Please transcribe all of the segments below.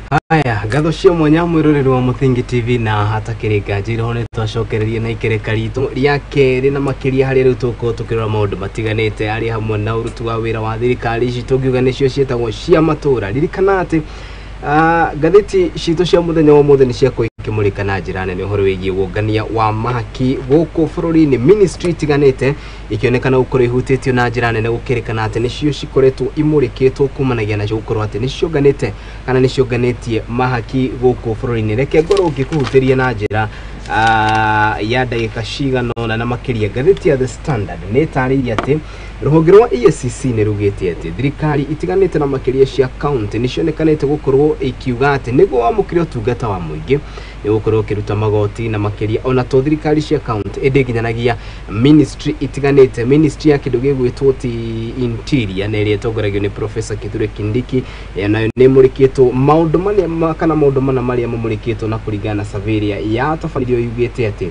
Haya, ngatho cia mwanya mwĩroreri wa Mũthingi TV na hatakĩrĩ nganja iroho nĩ twacokereria na ikereka ritũ rĩa kerĩ na makĩria harĩa rĩu tũgũkorwo tũkĩrora maũndũ matiganĩte arĩ hamwe na ũruti wa wĩra wa thirikari ici tũngiuga nĩcio ciĩtagwo cia matũra. Ririkana atĩ ngathĩti citũ cia mũthenya wa ũmũthĩ nĩ ciakorwo ikĩmũrĩka na njĩra nene ũhoro wĩgiĩ wũngania wa mahaki gũkũ bũrũri-inĩ. Ministry itiganĩte ikĩonekana gũkorwo ihutĩtio na njĩra nene gũkĩrĩkana atĩ nĩcio cikoretwo imũrĩkĩtwo kumanagia nacio gũkorwo atĩ nĩciũnganĩte kana nĩciũnganĩtie mahaki gũkũ bũrũri-inĩ. Reke ngorwo ngĩkũhutĩria na njĩra ya ndagĩka cigana ũna na makĩria. Ngathĩti ya The Standard nĩ ĩtarĩirie atĩ rũhonge rwa EACC nĩ rugĩte atĩ thirikari itiganĩte na makĩria cia county nĩ cionekanĩte gũkorwo ikiuga atĩ nĩguo wamũkĩre ũtungata wa mũingĩ nĩ gũkorwo ũkĩruta magoti na makĩria ona to thirikari cia county ĩndĩ nginyanagia ministry itiganĩte. Ministry ya kĩndũ gĩgwĩtwo ti Interior na ĩrĩa ĩtongoragio nĩ Professor Kithure Kindiki nayo nĩ ĩmũrĩkĩtwo maũndũ marĩa kana maũndũ mana marĩa mamũrĩkĩtwo na kũringana na survey ĩrĩa yatabanirio yugĩte atĩ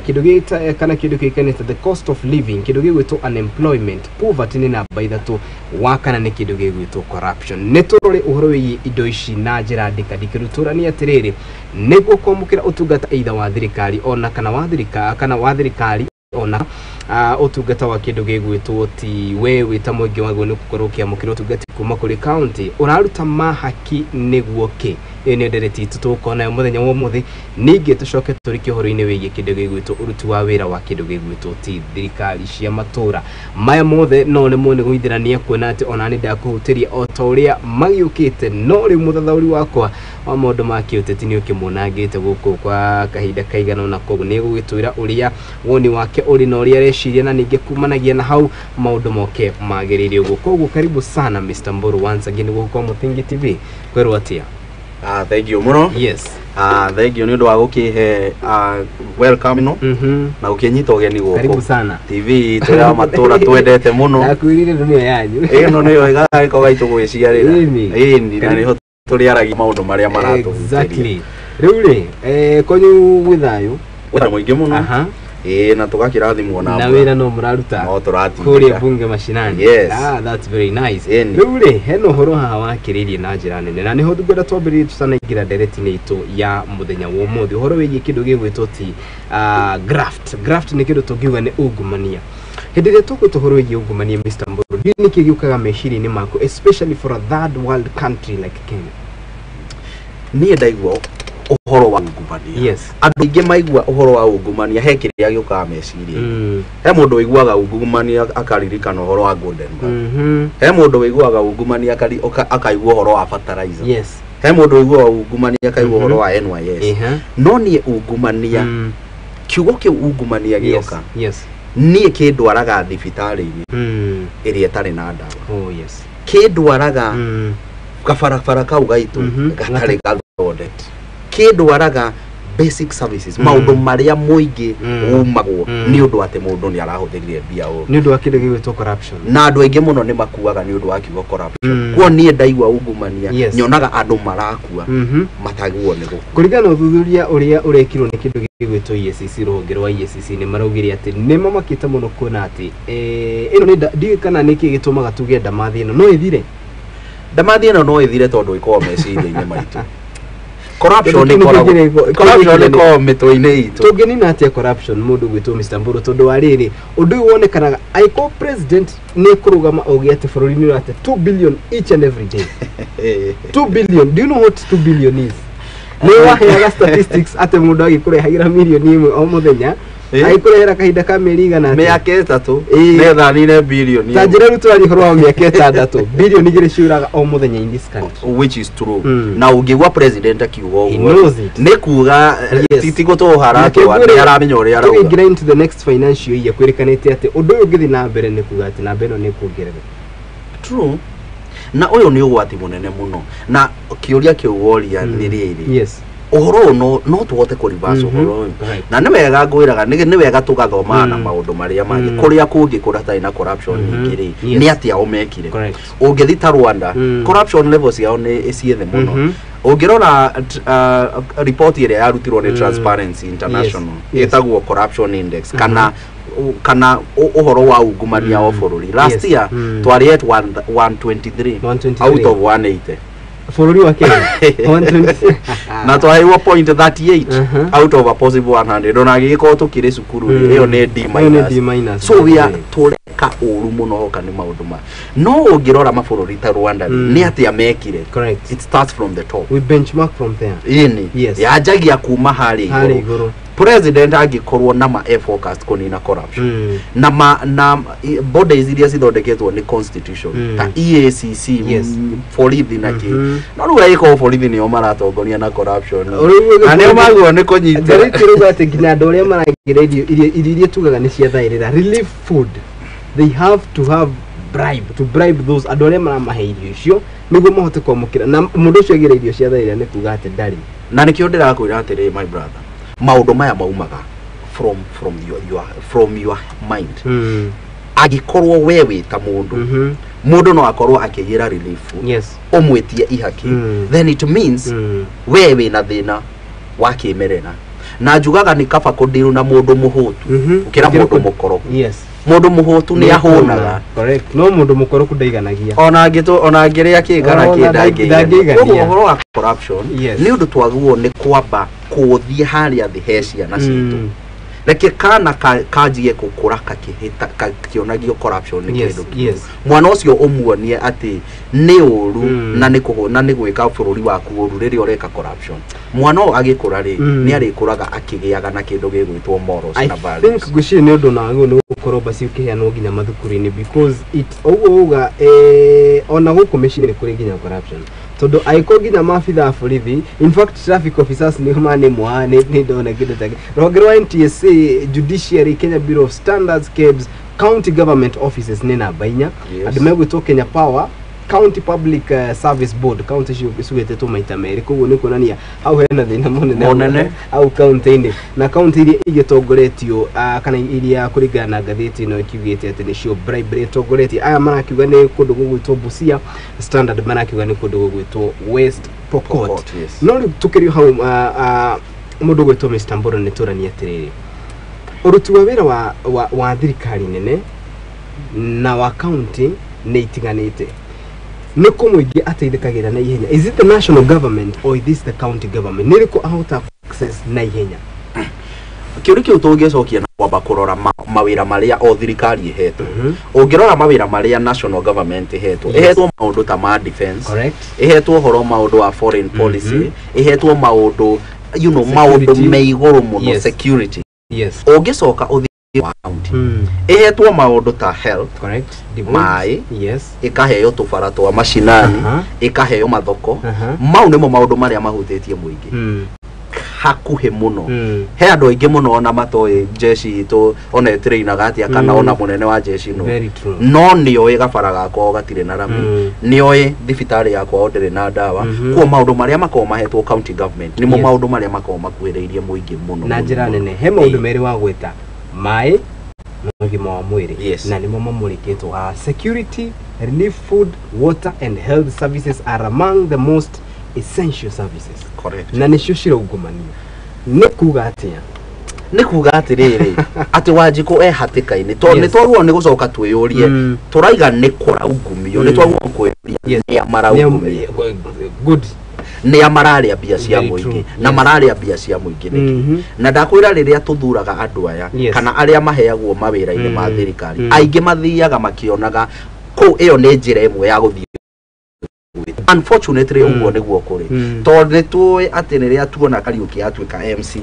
kĩndũ gĩta kana kĩndũ kĩkanĩte the cost of living, kĩndũ gĩgwĩtwo unemployment, poverty nĩ namba 3, wa kana nĩ kĩndũ gĩgwĩtwo corruption. Nĩ tũrore ũhoro wĩgiĩ indo ici na njĩra ndikandikĩru. Tũranie atĩrĩrĩ, nĩguo kwamũkĩra ũtungata either wa thirikari ona kana wa thirikari kana wa thirikari ona ũtungata wa kĩndũ gĩgwĩtwo ti we wĩ ta mũingĩ waguo nĩ gũkorwo ũkĩamũkĩra ũtungata kuma kũrĩ county ũraruta mahaki nĩguo kĩ? Ĩyo nĩ ndereti itũ tũgũkorwo nayo mũthenya wa ũmũthĩ. Ningĩ tũcoke tũrike ũhoro-inĩ wĩgiĩ kĩndũ gĩgwĩtwo ũruti wa wĩra wa kĩndũ gĩgwĩtwo ti thirikari cia matũra. Maya mothe no nĩ mone gũithĩrania kuona atĩ ona nĩ ndakũhutĩria o ta ũrĩa magĩũkĩte, no rĩu mũthathaũri wakwa wa maũndũ ma kĩũteti nĩ ũkĩmuonangĩte gũkũ kwa kahinda kaigana ũna, koguo nĩ egũgĩtwĩra ũrĩa woni wake ũrĩ na ũrĩa areciria, na ningĩ kumanagia na hau maũndũ moke magĩrĩire ũguo. Koguo karibu sana Mr. Mburu once again gũkũ kwa Mũthingi TV. Kwĩrwo atĩa? Thank you mũno. Yes. Thank you nĩ ũndũ wa gũkĩhe welcome no na gũkĩnyita ũgeni gũkũ. Karibu sana. TV itũ ya matũra twendete mũno. Ndakwĩrire ĩno nĩyo yanyu. Ĩno nĩyo gagĩko gaitũ gwĩciarĩra. Ĩni. Ĩni, na nĩho tũrĩaragia maũndũ marĩa maratũhutĩria. Exactly. Rĩu rĩ, kwanyu gwĩ thayũ? Gwĩ mũingĩ mũno. Ĩĩ, na tũgakĩrathimwo na na wĩra no mũraruta no tũratindĩka kũrĩa bunge mashinani. Yes. That's very nice. Ĩni. Rĩu rĩ, hena ũhoro haha wakĩrĩirie na njĩra nene na nĩho ngwenda twambĩrĩrie tũtanaingĩra ndereti-inĩ itũ ya mũthenya wa ũmũthĩ, ũhoro wĩgiĩ kĩndũ gĩgwĩtwo ti graft. Graft nĩ kĩndũ tũngiuga nĩ ungumania. Hĩndĩ ĩrĩa tũgwĩta ũhoro wĩgiĩ ungumania, Mr. Mburu, ndiũĩ nĩkĩ gĩũkaga meciria-inĩ maku, especially for a third world country like Kenya? Niĩ ndaigua ũhoro wa ungumania. Yes. Andũ aingĩ maigua ũhoro wa ungumania he kĩrĩa gĩũkaga meciria. He mũndũ ũiguaga ungumania akaririkana ũhoro wa Golden Bag. He mũndũ ũiguaga ungumania akaigua ũhoro wa fertilizer. Yes. He mũndũ ũiguaga ungumania akaigua ũhoro wa NYS. No niĩ ungumania, kiugo kĩu ungumania gĩoka. Yes. Niĩ kĩndwaraga thibitarĩ-inĩ ĩrĩa ĩtarĩ na ndawa. Oh yes. Kĩndwaraga gabarabara kau gaitũ gatarĩ gathondeke. Kĩndwaraga basic services, maũndũ marĩa mũingĩ umagwo nĩ ũndũ atĩ mũndũ nĩ arahũthĩrire mbia ũru. Nĩ ũndũ wa kĩndũ gĩgwĩtwo corruption. Na andũ aingĩ mũno nĩ makuaga nĩ ũndũ wa kiugo corruption. Kuo niĩ ndaigua ungumania nyonaga andũ marakua matagwo nĩ gũkua. Kũringana na ũthuthuria ũrĩa ũrekirwo nĩ kĩndũ gĩgwĩtwo EACC, rũhonge rwa EACC nĩ maraugire atĩ nĩ mamakĩte mũno kuona atĩ ĩno nĩ ndiũĩ kana nĩkĩ gĩtũmaga tuge ndamathi ĩno no ĩthire. Ndamathi ĩno no ĩthire tondũ ĩkoragwo meciria-inĩ maitũ. Corruption ĩkoragwo mĩtwe-inĩ itũ. Tũngĩnina atĩa corruption mũndũ gwĩtwo Mr. Mburu, tondũ wa rĩrĩ ũndũ ũyũ wonekanaga angĩkorwo president nĩ kũrũgama auge atĩ bũrũri-inĩ ũyũ atĩ 2 billion each and every day. 2 billion, do you know what 2 billion is? Nĩ waheaga statistics atĩ mũndũ agĩkũrehagĩra mirioni 1 o mũthenya, agĩkũrehera kahinda ka mĩeri igana atĩa? Mĩaka 3 nĩgetha anine bilioni. Ta njĩra rĩu tũraria ũhoro wa mĩaka 6, bilioni 2 ciũraga o mũthenya in this country. Which is true. Na ũngĩigua president akiuga ũguo nĩ kuga ti gũtũhara nĩ aramenya ũrĩa arauga. Tũkĩingĩra into the next financial year kwĩrĩkanĩte atĩ ũndũ ũyũ ũngĩthiĩ na mbere nĩ kuga atĩ namba ĩno nĩ ĩkuongerereka. True. Na ũyũ nĩ ũgwati mũnene mũno. Na kĩũria kĩu woria nĩ rĩrĩ. Yes. Ũhoro ũyũ no tũhote kũ reverse ũhoro ũyũ. Na nĩ wega ngwĩraga nĩ wega tũgathomaga na maũndũ marĩa mangĩ kũrĩa kũngĩ kũrĩa tarĩ na corruption nyingĩ rĩ, nĩ atĩa o mekire. Ũngĩthiĩ ta Rwanda, corruption levels ciao nĩ ciĩ thĩ mũno. Ũngĩrora report ĩrĩa yarutirwo nĩ Transparency International ĩtagwo Corruption Index kana kana ũhoro wa ungumania wa bũrũri last year twarĩ at 123 out of 180. Bũrũri wa Kenya 126. Na twaheirwo point 38 out of a possible 100. Ona angĩgĩkorwo tũkĩrĩ cukuru rĩ, ĩyo nĩ D Ĩyo nĩ minus. D minus. So we are tũreka ũru mũno hoka nĩ maũndũ ma no ũngĩrora mabũrũri ta Rwanda rĩ, nĩ atĩa mekire? Correct. It starts from the top. We benchmark from there. Ĩni. Yes. Yanjagia kuma harĩa harĩa igũrũ. Igũrũ. President angĩkorwo na ma e focused kũnina corruption na ma na bodies iria cithondeketwo nĩ constitution ta EACC, borithi na kĩ. No rĩu angĩkorwo borithi nĩo maratongoria na corruption Rĩu na nĩo magwo nĩ kũnyitĩra. Ngathĩti ĩrauga atĩ nginya andũ arĩa maragĩra irio iria tugaga nĩ cia thaĩrĩra, relief food, they have to have bribe to bribe those andũ arĩa maramahe irio icio nĩguo mahote kwamũkĩra, na mũndũ ũcio agĩra irio cia thaĩrĩra nĩ kuga atĩ ndarĩ. Na nĩkĩo ndĩrakwĩra atĩrĩ, my brother, maũndũ maya maumaga from your mind. Angĩkorwo we wĩ ta mũndũ, mũndũ no akorwo akĩgĩra relief, ũmwĩtie ihaki, then it means we wĩna thĩna wa kĩmerera. Na njugaga nĩ kaba kũndiru na mũndũ mũhũtu gũkĩra mũndũ mũkoroku. Mũndũ mũhũtu nĩ ahũnaga. Correct, no mũndũ mũkoroku ndaiganagia. Ona angĩtũ ona angĩrĩa kĩ kana Ona kĩ ndangĩigania. ndangĩigania. Koguo ũhoro wa corruption nĩ ũndũ twagĩrĩirwo nĩ kwamba kũũthiĩ harĩa thĩ he ciana citũ. Reke kana kanjie gũkũra kakĩhĩta kakĩonagio corruption nĩ kĩndũ kĩũru. Mwana ũcio ũmuonie atĩ nĩ ũru na nĩ na nĩ gwĩka bũrũri waku ũru rĩrĩa ũreka corruption. Mwana ũyũ agĩkũra rĩ, nĩ arĩkũraga akĩgĩaga na kĩndũ gĩgwĩtwo morals I na values. think ngwĩciria nĩ ũndũ na nĩ gũkorwo basi ũkĩheanwo nginya mathukuru-inĩ, because it ũguo uga ona gũkũ mĩciĩ nĩ kũrĩ nginya corruption, tondũ angĩkorwo nginya maabitha a borithi, in fact traffic officers nĩo manĩmwa nĩ ndona kĩndũ ta rũhonge rwa NTSA, judiciary, Kenya Bureau of Standards, KEBS, county government offices nĩ namba 4. Andũ megwĩtwo Kenya Power, County Public Service Board, county icio cigwĩtetwo maita merĩ, koguo nĩ kuonania hau hena thĩna mũnene. Mũnene. Hau kaunti-inĩ, na kaunti iria igĩtongoretio kana iria kũringana na ngathĩti ĩno ĩkiugĩte atĩ nĩcio bribery ĩtongoretie, aya marakiuga nĩ kũndũ gũgwĩtwo Busia, Standard marakiuga nĩ kũndũ gũgwĩtwo West Pokot. Pokot, yes. No rĩu tũkĩrĩ hau, mũndũ ũgwĩtwo Mr. Mboro, nĩ tũranie atĩrĩrĩ, ũruti wa wĩra wa thirikari nene na wa county nĩ itiganĩte, nĩ kũ mũingĩ ateithĩkagĩra na ihenya? Is it the national government or is this the county government? Nĩ rĩkũ ahota access na ihenya? Kĩũria kĩu tũngĩcokia na kwamba kũrora mawĩra marĩa o thirikari ĩhetwo. Ũngĩrora mawĩra marĩa national government ĩhetwo, ĩhetwo maũndũ ta ma defense, ĩhetwo ũhoro maũndũ wa foreign policy, ĩhetwo maũndũ maũndũ Security. me igũrũ mũno, security. Ũngĩcoka ũthiĩ wa county, ĩhetwo maũndũ ta health, maĩ, ĩkaheo tũbara twa macinani, ĩkaheo mathoko. Mau nĩmo maũndũ marĩa mahutĩtie mũingĩ hakuhĩ mũno. He andũ aingĩ mũno ona matoĩ jeshi itũ ona ĩtĩrĩinaga atĩa kana ona mũnene wa jeshi no. Very true. No nĩoĩ gabara gakwao gatirĩ na rami, nĩoĩ thibitarĩ ya kwao ndĩrĩ na ndawa. Kuo maũndũ marĩa makoragwo mahetwo county government nĩmo maũndũ marĩa makoragwo makuhĩrĩirie mũingĩ mũno Na mũno, njĩra mũno. nene he maũndũ merĩ wa gwĩta maĩ na ũgima wa mwĩrĩ, na nĩmo mamũrĩkĩtwo haha. Security, relief food, water and health services are among the most essential services. Na nĩcio ciraungumania, nĩ kuga atĩa? Nĩ kuga atĩrĩrĩ, atĩ Wanjikũ e hatĩka-inĩ tondũ nĩ twaruo nĩ gũcoka twĩyũrie. Tũraiga nĩ kũraungumio, nĩ twaruo kwĩyũria nĩa maraungumio. Good. Nĩa mararĩa mbia cia Very mũingĩ true. na mararĩa mbia cia mũingĩ nĩkĩ? Na ndakwĩra rĩrĩa tũthuraga andũ aya kana arĩa maheagwo mawĩra-inĩ ma thirikari, aingĩ mathiaga makĩonaga kũu ĩyo nĩ njĩra ĩmwe ya gũthiĩ. Unfortunately, ũguo nĩguo kũrĩ, tondũ nĩ tũĩ atĩ rĩrĩa tuona Kariũki atuĩka MC,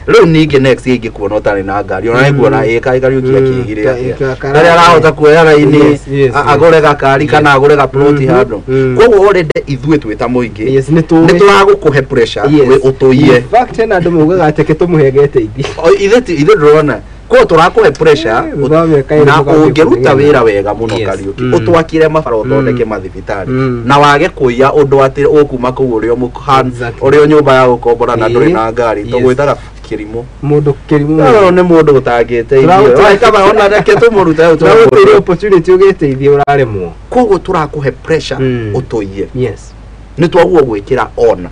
rĩu ningĩ next ingĩkuona ũtarĩ na ngari, ona nĩkuona ĩ kaĩ Kariũki akĩgire atĩa, rĩrĩa arahota kuoya raini agũre gakari kana agũre gaploti handũ. Koguo already ithuĩ twĩ ta mũingĩ Yes, nĩ tũĩ. nĩ tũragũkũhe pressure wĩ ũtũiye. In fact, hena andũ maugaga atĩ ketũmũhe geteithie. O, ithuĩ ndũrona koguo tũrakũhe pressure. Thutha wa mĩaka 2 na mũkambia ũngĩruta kũnegena. wĩra wega mũno, Kariũki, ũtwakire mabara, ũthondeke mathibitarĩ, na wage kũiya ũndũ atĩ ũkuma kũu ũrĩ o ũrĩ o nyũmba ya gũkombora na ndũrĩ na ngari, tũgwĩtaga kĩrimũ. Mũndũ kĩrimũ. No nĩ mũndũ ũtangĩteithio. Kaba ona reke tũmũrute hau. Tũragũtĩire opportunity ũgĩteithie, ũraremwo. Koguo tũrakũhe pressure ũtũiye. Nĩ twaguo gwĩkĩra ona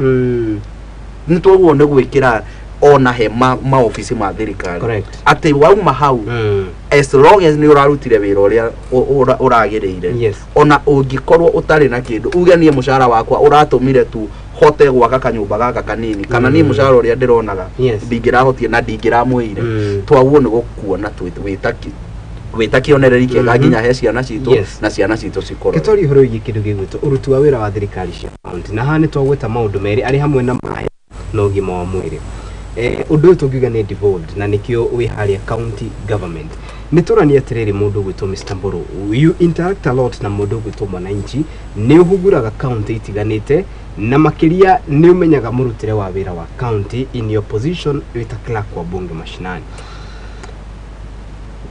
nĩ twaguo nĩ gwĩkĩra Ona he maobici ma thirikari atĩ wauma hau, as long as nĩ ũrarutire wĩra ũrĩa ũragĩrĩire, ona ũngĩkorwo ũtarĩ na kĩndũ, uge niĩ mũcara wakwa ũratũmire tu hote gwaka kanyũmba gaka kanini, kana niĩ mũcara ũrĩa ndĩronaga ndingĩrahotie na ndingĩramwĩire, twaguo nĩ gũkuona wĩta kĩonereria kĩega nginya he ciana citũ na ciana citũ cikorwo. Gĩtwari ũhoro wĩgiĩ kĩndũ gĩgwĩtwo ũruti wa wĩra wa thirikari cia kaunti, na haha nĩ twagweta maũndũ merĩ arĩ hamwe na maĩ na ũgima wa mwĩrĩ. Ũndũ ũyũ tũngiuga nĩ devolved na nĩkĩo wĩ harĩa county government. Nĩ tũranie atĩrĩrĩ, mũndũ ũgwĩtwo Mr. Mburu, you interact a lot na mũndũ ũgwĩtwo mwananchi, nĩ ũhuguraga county itiganĩte na makĩria nĩ ũmenyaga mũrutĩre wa wĩra wa county in your position wĩta clerk wa bunge mashinani.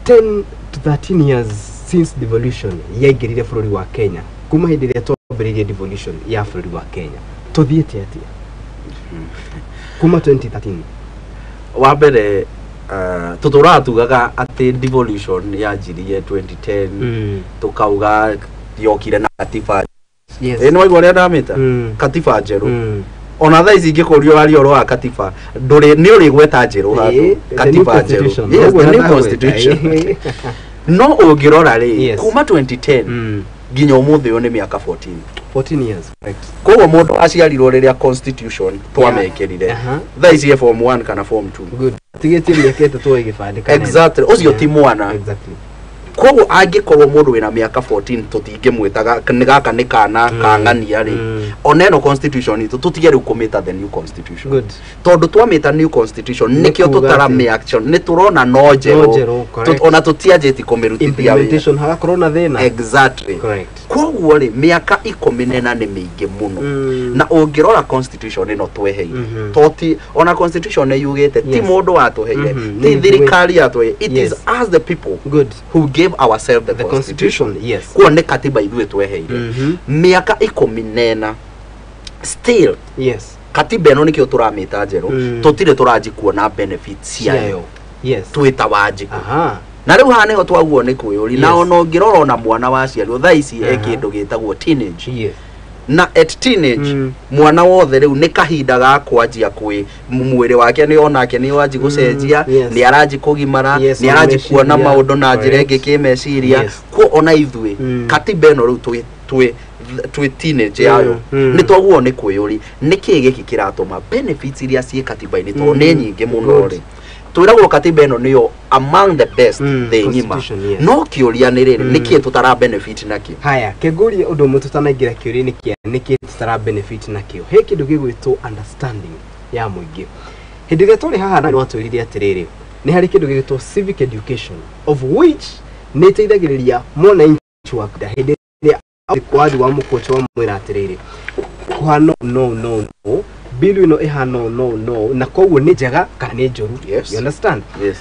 10 to 13 years since devolution yaingĩrire bũrũri wa Kenya, kuma hĩndĩ ĩrĩa twambĩrĩirie devolution ya bũrũri wa Kenya, tũthiĩte atĩa kuma 2013? Wa mbere, tũtũraga tugaga atĩ devolution yanjirie 2010, tukauga yokire na katiba. Nĩ waigua ũrĩa ndamĩta katiba njerũ. Ona thaa ici ingĩkũrio warie ũhoro wa katiba, ndũrĩ nĩ ũrĩgweta njerũ handũ katiba njerũ. Yes, the new constitution. No ũngĩrora rĩ, kuma 2010 nginya ũmũthĩ ũyũ nĩ mĩaka 14. 14 years, correct. Koguo mũndũ aciarirwo rĩrĩa constitution twamekĩrire, thaa ici e form 1 kana form 2. Good. Tigĩtie mĩaka 3 ĩgĩbandĩka. Exactly. Ũcio ti mwana. Exactly. Koguo angĩkorwo mũndũ wĩna mĩaka 14 tũtingĩmwĩtaga nĩ gaka nĩ kana kang'ania rĩ, ona ĩno constitution itũ tũtige rĩu kũmĩta the new constitution. Good. Tondũ twamĩta new constitution nĩkĩo tũtaramĩ action, nĩ tũrona no njerũ, ona tũtianjĩtie kũmĩrutithia wĩra. Implementation hagakorwo na thĩna. Exactly. Correct. Koguo rĩ, mĩaka 14 nĩ mĩingĩ mũno. Na ũngĩrora constitution ĩno tweheire, toti ona constitution nĩ yugĩte ti mũndũ watũheire, ti thirikari yatũheire, it is us the people. Good. Who gave ourselves the constitution. Yes. Kuo nĩ katiba ithuĩ tweheire. Mĩaka 14 still. Yes. Katiba ĩno nĩkĩo tũramĩta njerũ, tũtirĩ tũranji kuona benefits ciayo. Yes. Twĩta Wanjikũ. Na rĩu haha nĩho twaguo nĩ kwĩyũria. Na ona ũngĩrora ona mwana waciarirwo thaa ici e kĩndũ gĩtagwo teenage. Yes. Na at teenage mwana wothe rĩu nĩ kahinda ga kwanjia kwĩ mwĩrĩ wake nĩ onake nĩ wanji gũcenjia, nĩ aranji kũgimara, nĩ aranji kuona maũndũ na njĩra ĩngĩ kĩmeciria. Kuo ona ithuĩ katiba ĩno rĩu twĩ teenage yayo nĩ twaguo nĩ kwĩyũria nĩkĩĩ gĩkĩ kĩratũma benefits iria ciĩ katiba-inĩ, tondũ nĩ nyingĩ mũno rĩ. Twĩragwo katiba ĩno nĩyo among the best thĩ ng'ima, no kĩũria nĩ rĩrĩ, nĩkĩĩ tũtara benefit nakĩo? Haya, kĩngũrie ũndũ ũmwe tũtanaingĩra kĩũria-inĩ kĩa nĩkĩĩ tũtara benefit nakĩo. He kĩndũ gĩgwĩtwo understanding ya mũingĩ. Hĩndĩ ĩrĩa twarĩ haha na nĩwatwĩrire atĩrĩrĩ, nĩ harĩ kĩndũ gĩgwĩtwo civic education, of which nĩ ĩteithagĩrĩria mwananchi wa hĩndĩ ĩrĩa wathi wa mũkũcha wamwĩra atĩrĩrĩ, kũhana no no no, bill ĩno ĩhana no no, na koguo nĩ njega kana nĩ njũru. Yes. You understand? Yes.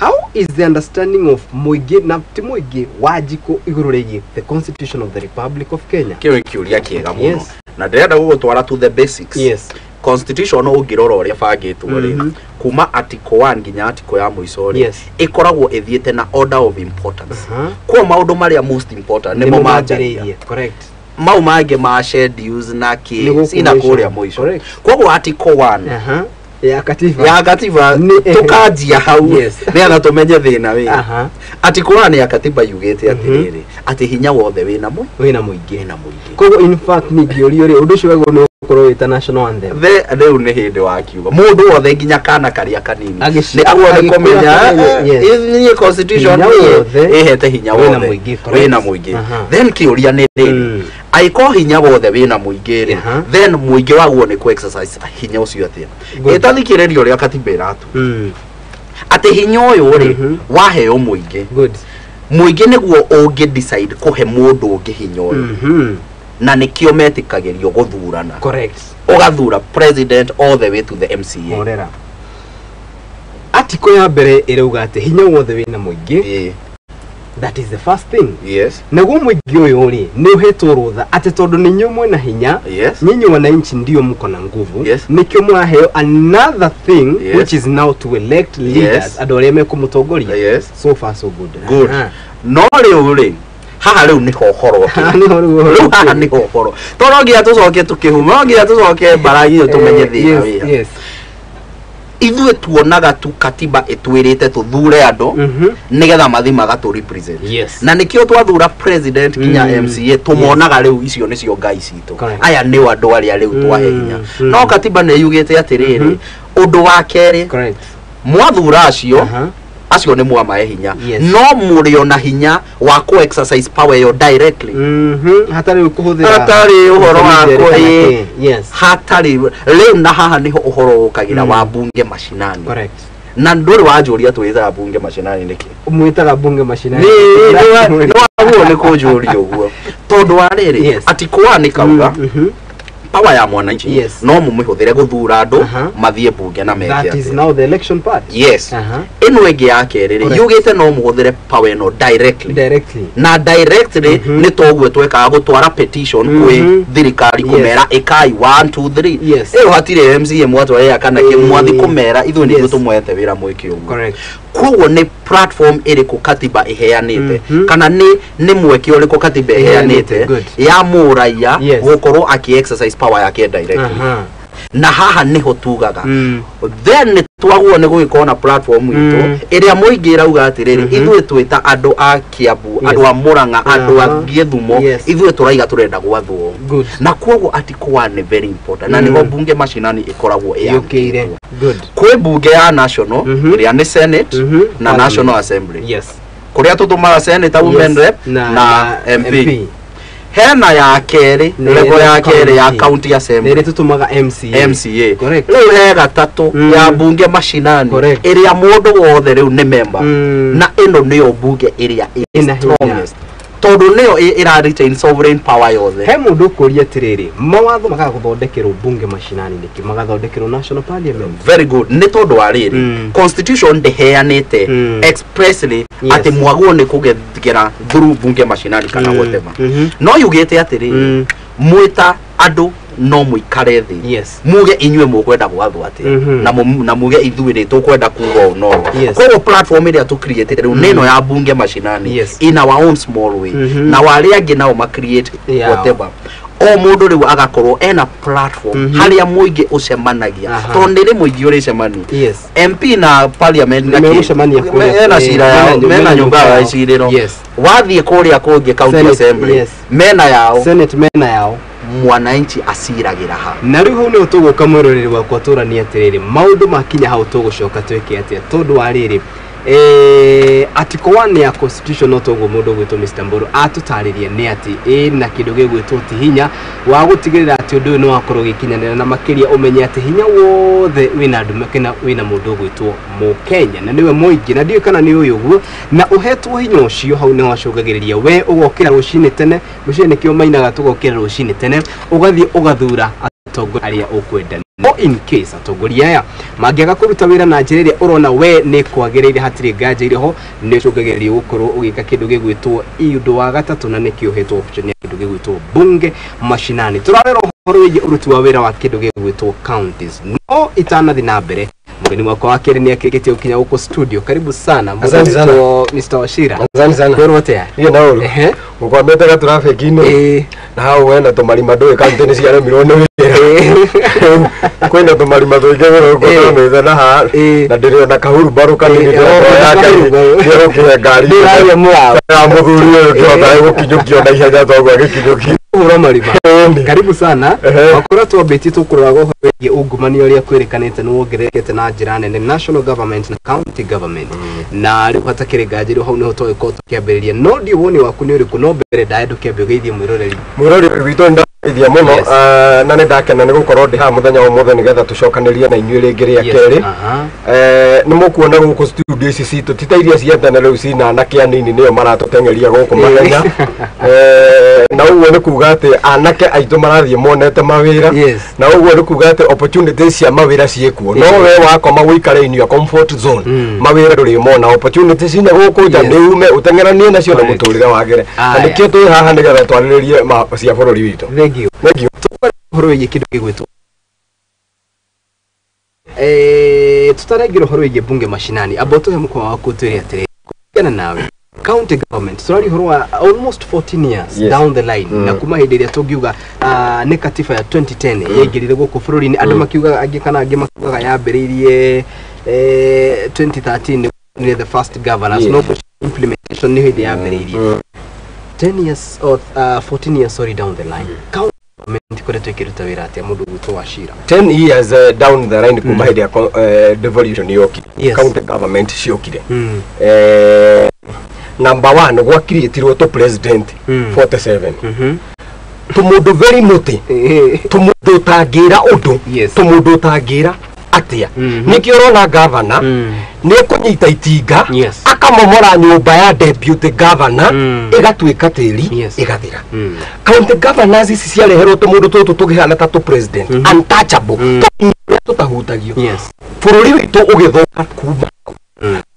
How is the understanding of mũingĩ na ti mũingĩ Wanjikũ igũrũ rĩgiĩ the constitution of the Republic of Kenya? Kĩu nĩ kĩũria kĩega mũno. Na ndĩrenda gũgũtwara to the basics. Yes. Constitution ũngĩrora ũrĩa bangĩtwo rĩ, kuma article 1 nginya article ya mũico rĩ, ĩkoragwo ĩthiĩte na order of importance. Kwa maũndũ marĩa most important nĩmo manjagĩrĩria. Correct. Mau mangĩ ma schedules na kĩ cina kũrĩa mũico. Koguo article 1 ya katiba, ya katiba tukanjia hau nĩgetha tũmenye thĩna wĩ. Article 1 ya katiba yugĩte atĩrĩrĩ, atĩ hinya wothe wĩna wĩna mũingĩ. Wĩna mũingĩ. Koguo in fact ningĩũrio rĩ, ũndũ ũcio wagĩrĩirwo nĩ gũkorwo wĩ national anthem. Rĩu nĩ hĩndĩ wakiuga mũndũ wothe nginya kana karĩa kanini nĩ agwo nĩ kũmenya niĩ constitution ĩhete hinya wothe wĩna mũingĩ. Then kĩũria nĩ rĩrĩ, angĩkorwo hinya wothe wĩna mũingĩ rĩ, then mũingĩ waguo nĩ kũ exercise hinya ũcio atĩa? Ĩtathikĩrĩria ũrĩa katiba ĩratu atĩ hinya ũyũ rĩ waheo mũingĩ. Good. Mũingĩ nĩguo ũngĩ decide kũhe mũndũ ũngĩ hinya ũyũ, na nĩkĩo metĩkagĩrio gũthurana. Correct. Ũgathura president all the way to the MCA. Horera. Article ya mbere ĩrauga atĩ hinya wothe wĩna mũingĩ. That is the first thing. Yes. Naguo mũingĩ ũyũ rĩ, nĩ ũhetwo rũtha atĩ tondũ nĩ inyuĩ mwĩna hinya, Yes. nyinyi wananchi ndio mko na nguvu, Yes. nĩkĩo mũraheo another thing, Yes. which is now to elect leaders, Yes. andũ arĩa mekũmũtongoria. Yes. So far so good. Good. No rĩu rĩ, haha rĩu nĩho ũhoro rĩu haha nĩho ũhoro, tondũ no nginya tũcoke tũkĩhuma, no nginya tũcoke mbaragio tũmenye thĩna wĩha. Yes. Ithuĩ tuonaga tu katiba ĩtwĩrĩte tũthure andũ nĩgetha mathi magatũ represent. Na nĩkĩo twathura president kinya MCA tũmonaga rĩu icio nĩcio ngai citũ. Aya nĩo andũ arĩa rĩu twahe hinya. No katiba nĩ yugĩte atĩrĩrĩ, ũndũ wa kerĩ, mwathura acio acio nĩ mwamahe hinya, no mũrĩ ona hinya wa ku exercise power yo directly. Hatarĩ kũhũthĩra, hatarĩ ũhoro wa kũ, hatarĩ rĩu. Na haha nĩho ũhoro ũkagĩra wa bunge mashinani. Na ndũrĩ wanjũria twĩtaga bunge mashinani nĩkĩ? Mwĩtaga bunge mashinani nĩ waguo nĩ kũnjũria ũguo tondũ wa rĩrĩ article 1 ĩkauga power ya mwananchi no mumĩhũthĩre gũthura andũ mathiĩ bunge na meke. That is now the election part. Yes. Ĩno ĩngĩ ya kerĩ rĩ yugĩte no mũhũthĩre power ĩno directly. Na directly nĩ toguo twekaga gũtwara petition kwĩ thirikari kũmera ĩkai 1 2 3. Ĩyo hatirĩ MCA mwatwarĩra kana kĩ mwathi kũmera ithuĩ nĩguo tũmwete wĩra mwĩke ũguo. Koguo nĩ platform ĩrĩkũ katiba ĩheanĩte kana nĩ mweke ũrĩkũ katiba ĩheanĩte ya mũraiya gũkorwo akĩ exercise power yake directly. Na haha niho tugaga then twaguo nĩ gũgĩkorwo na platform itũ ĩrĩa mũingĩ ĩrauga atĩrĩrĩ, ithuĩ twĩta andũ a Kiambu, andũ a Murang'a, andũ a Gĩthumo, ithuĩ tũraiga tũrenda gwathwo. Na koguo article 1 nĩ very important na nĩho bunge mashinani ĩkoragwo ĩyũkĩire. Kwĩ bunge ya national ĩrĩa nĩ Senate na National Assembly, kũrĩa tũtũmaga senator, women rep na MP. Hena ya kerĩ, level ya kerĩ ya county assembly ĩrĩa tũtũmaga MCA. Rĩu he gatatũ ya bunge mashinani ĩrĩa mũndũ wothe rĩu nĩ member, na ĩno nĩyo bunge ĩrĩa ĩ strongest tondũ nĩyo ĩra retain sovereign power yothe. He mũndũ ũkũria atĩrĩrĩ, mawatho makaga gũthondekerwo bunge mashinani nĩkĩ magathondekerwo national parliament? Very good. Nĩ tondũ wa rĩrĩ, constitution ndĩheanĩte expressly atĩ mwaguo nĩ kũgera through bunge mashinani kana whatever. No yugĩte atĩrĩrĩ, mwĩta andũ no mũikare thĩ muge inyuĩ mũkwenda gwathwo atĩa, na muge ithuĩ rĩ tũkwenda kuga ũũ no ũũ. Koguo platform ĩrĩa tũ create rĩu nĩ ĩno ya bunge mashinani in our own small way, na arĩa angĩ nao ma create whatever. O mũndũ rĩu agakorwo ena platform harĩa mũingĩ ũcemanagia, tondũ nĩ rĩ mũingĩ ũrĩcemania MP na parliament na mena cira yao, mena nyũmba ya icirĩro, wathiĩ kũrĩa kũngĩ county assembly mena yao, Senate mena yao, mwananchi aciragĩra ha. Na rĩu hau nĩho tũgũka mwĩroreri wakwa tũranie atĩrĩrĩ, maũndũ makinya hau tũgũcoka twĩke atĩa tondũ wa rĩrĩ article 1 ya constitution no toguo mũndũ ũgwĩtwo Mr. Mburu atũtarĩrie nĩ atĩ ĩna kĩndũ gĩgwĩtwo ti hinya wa gũtigĩrĩra atĩ ũndũ ũyũ nĩ wakorwo ũgĩkinyanĩra, na makĩria ũmenye atĩ hinya wothe wĩna andũ makena wĩna mũndũ ũgwĩtwo Mũkenya na nĩwe mũingĩ, na ndiũĩ kana nĩ ũyũ ũguo, na ũhetwo hinya ũcio hau nĩho acũngagĩrĩria we ũgokĩra rũcinĩ tene, rũcinĩ nĩkĩo mainaga tũgokĩra rũcinĩ tene, ũgathiĩ ũgathura atongoria arĩa ũkwenda. No in case atongoria aya mangĩaga kũruta wĩra na njĩra ĩrĩa ũrona we nĩ kwagĩrĩire, hatirĩ nganja irĩ ho, nĩ ũcũngagĩrĩria gũkorwo ũgĩka kĩndũ gĩgwĩtwo ũndũ wa gatatũ, na nĩkĩo ũhetwo option ya kĩndũ gĩgwĩtwo bunge mashinani. Tũrarora ũhoro wĩgiĩ ũruti wa wĩra wa kĩndũ gĩgwĩtwo counties. No itanathi na mbere, mgeni wakwa wa kerĩ nĩ akĩrĩkĩtie gũkinya gũkũ studio. Karibu sana Mr. Wachira. Asante sana. Kwĩrwo atĩa? Niĩ na ũru. Ngũkwambĩte gatraffic-inĩ na hau wena tũmarima ndũĩ kaunti nĩ ciaremirwo nĩ wĩra. Kwĩna tũmarima tũingĩ mũno ngũtũmĩte na haha na ndĩrĩ ona kahurumbarũ kanini ndĩrokĩhe ngari ya mũthuri ũyũ kĩhotaga gũkinyũkio na ihenya toguo agĩkinyũkio. Kũhũra marima. Karibu sana. Wakora twambĩtie tũkũroraga ũhoro wĩgiĩ ungumania ũrĩa kwĩrĩkanĩte nĩ wongererekete na njĩra nene national government na county government, na rĩu hatakĩrĩ nganja rĩu hau nĩho tũgĩkorwo tũkĩambĩrĩria. No ndiũ woni waku nĩ ũrĩkũ, no mbere ndaye ndũkĩambe ũgeithie mwĩroreri. Mwĩroreri witũ nĩndageithia mũno na nĩndakena nĩ gũkorwo ndĩ haha mũthenya wa ũmũthĩ nĩgetha tũcokanĩrie na inyuĩ rĩngĩ rĩa kerĩ. Nĩ mũkuona gũkũ studio ici citũ ti ta iria cia tene rĩu cina anake anini nĩo maratũteng'eria gũkũ mahenya, na ũguo nĩ kuga atĩ anake aitũ marathiĩ monete mawĩra, na ũguo nĩ kuga atĩ opportunities cia mawĩra ciĩkuo. No we wakoma ũikare in your comfort zone, mawĩra ndũrĩmona, opportunities cina gũkũ nja nĩ ume ũteng'eranie nacio na mũtũrĩre wagĩre, na nĩkĩo twĩ haha nĩgetha twarĩrĩrie cia bũrũri witũ. Thank you. Ũhoro wĩgiĩ kĩndũ gĩgwĩtwo tũtaraingĩra ũhoro wĩgiĩ bunge mashinani, amba ũtũhe mũkwa waku ũtwĩre atĩrĩrĩ, kũringana nawe County government tũraria ũhoro wa almost 14 years down the line, na kuma hĩndĩ ĩrĩa tũngiuga nĩ katiba ya 2010 yaingĩrire gũkũ bũrũri-inĩ, andũ makiugaga angĩ kana angĩ makiugaga yambĩrĩirie 2013 nĩ the first governors, no implementation nĩ hĩndĩ yambĩrĩirie 10 years or 14 years sorry down the line. County government ikoretwo ĩkĩruta wĩra atĩa mũndũ gwitũ wa Cira? 10 years down the line kuma hĩndĩ ya devolution yokire, county government ciokire, number 1 gwakiriĩtirwo to president 47 tũmũndũ very naughty, tũmũndũ ũtangĩra ũndũ, tũmũndũ ũtangĩra atĩa. Nĩkĩo ũrona governor nĩ ekũnyita itinga akamomora nyũmba ya deputy governor ĩgatuĩka tĩri ĩgathira. County governors ici ciareherwo tũmũndũ tũtũ tũkĩhana ta tũ president untouchable, tũtahutagio. Bũrũri witũ ũgĩthũka kuma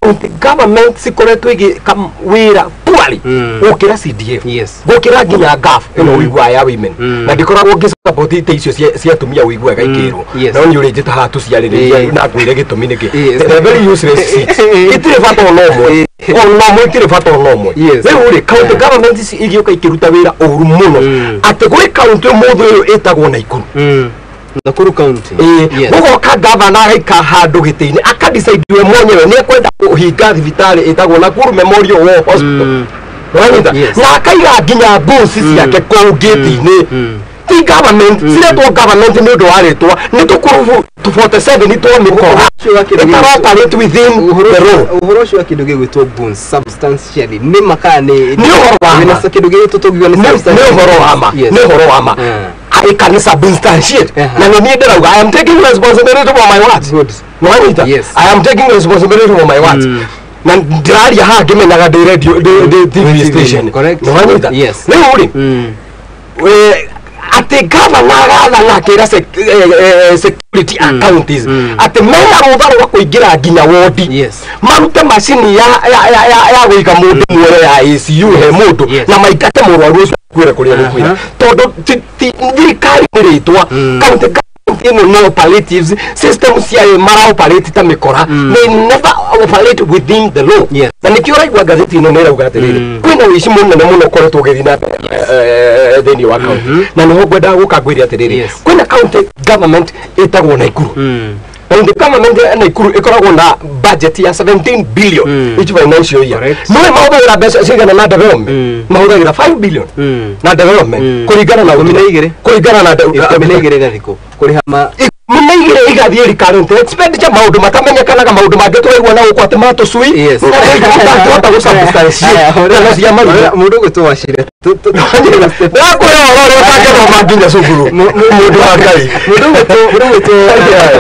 county government cikoretwo igĩka wĩra poorly gũkĩra CDF, gũkĩra nginya GAF ĩno ũiguaga ya women, na ndikoragwo ngĩsupport ite icio cia atumia ũiguaga ikĩrwo, no nĩ ũrĩnjĩta haha tũciarĩrĩria na ngwĩre gĩtũmi nĩkĩ. They're very useless seats, itirĩ bata ona ũmwe, ona ũmwe itirĩ bata ona ũmwe. Rĩu rĩ county government ici igĩũka ikĩruta wĩra ũru mũno, atĩ gwĩ county ũmũthĩ ũyũ ĩtagwo Nakuru. Nakuru County. Gũgoka governor agaika handũ gĩtĩ-inĩ akadecide we mwenyewe nĩ ekwenda kũhinga thibitarĩ ĩtagwo Nakuru Memorial War Hospital. Wanyita? Na akaiga nginya mbuci ciake kũu gĩti-inĩ. Ti government, ciretwo government nĩ ũndũ wa rĩtwa, nĩ tũkurubu 47 twa mĩkora ĩtaroperate within the law. Ũhoro ũcio wa kĩndũ gĩgwĩtwo goons substantially nĩ makaa nĩ ũhoro wa ma, kĩndũ gĩgwĩtwo tũngiuga nĩ nĩ ũhoro wa ma, nĩ ũhoro wa ma. I can substantiate. Na nĩ ndĩrauga I am taking responsibility for my words. Nĩwanyita? I am taking responsibility for my words. Na ndĩraria haha ngĩmenyaga ndĩ radio, ndĩ TV station. Nĩwanyita? Rĩu rĩ atĩ governor agathana akĩra security counties atĩ mena rũtha rwa kũingĩra nginya wodi, marute macini ya gũiga mũndũ muoyo ya ICU he mũndũ, na maingate mũrwaru ũcio kwĩra kũrĩa gũkwĩra, tondũ thirikari nĩ rĩtwa. County government ĩno no palliatives system ciayo maraoperate ta mĩkora, they never operate within the law. Na nĩkĩo ũraigua ngathĩti ĩno nĩ ĩrauga atĩrĩrĩ, kwĩna ũici mũnene mũno ũkoretwo ũgĩthiĩ na mbere thĩinĩ wa county, na nĩho ngwendaga gũka ngwĩre atĩrĩrĩ, kwĩna county government ĩtagwo Nakuru. County government ya Nakuru ĩkoragwo na budget ya 17 billion each financial year. No mahũthagĩra mbeca cigana na development? Mahũthagĩra 5 billion na development kũringana na kũringana na 12 gathikũ kũrĩha ma 12 igathiĩ recurrent expenditure, maũndũ matamenyekanaga, maũndũ mangĩ tũraigua na gũkũ atĩ matũcui na tũngĩhota gũ-substantiate na cia maruga. Mũndũ ũgwĩtwo Wachira ndakũhe ũhoro ũrĩa ũtangĩthoma nginya cukuru, mũndũ wa Ngai.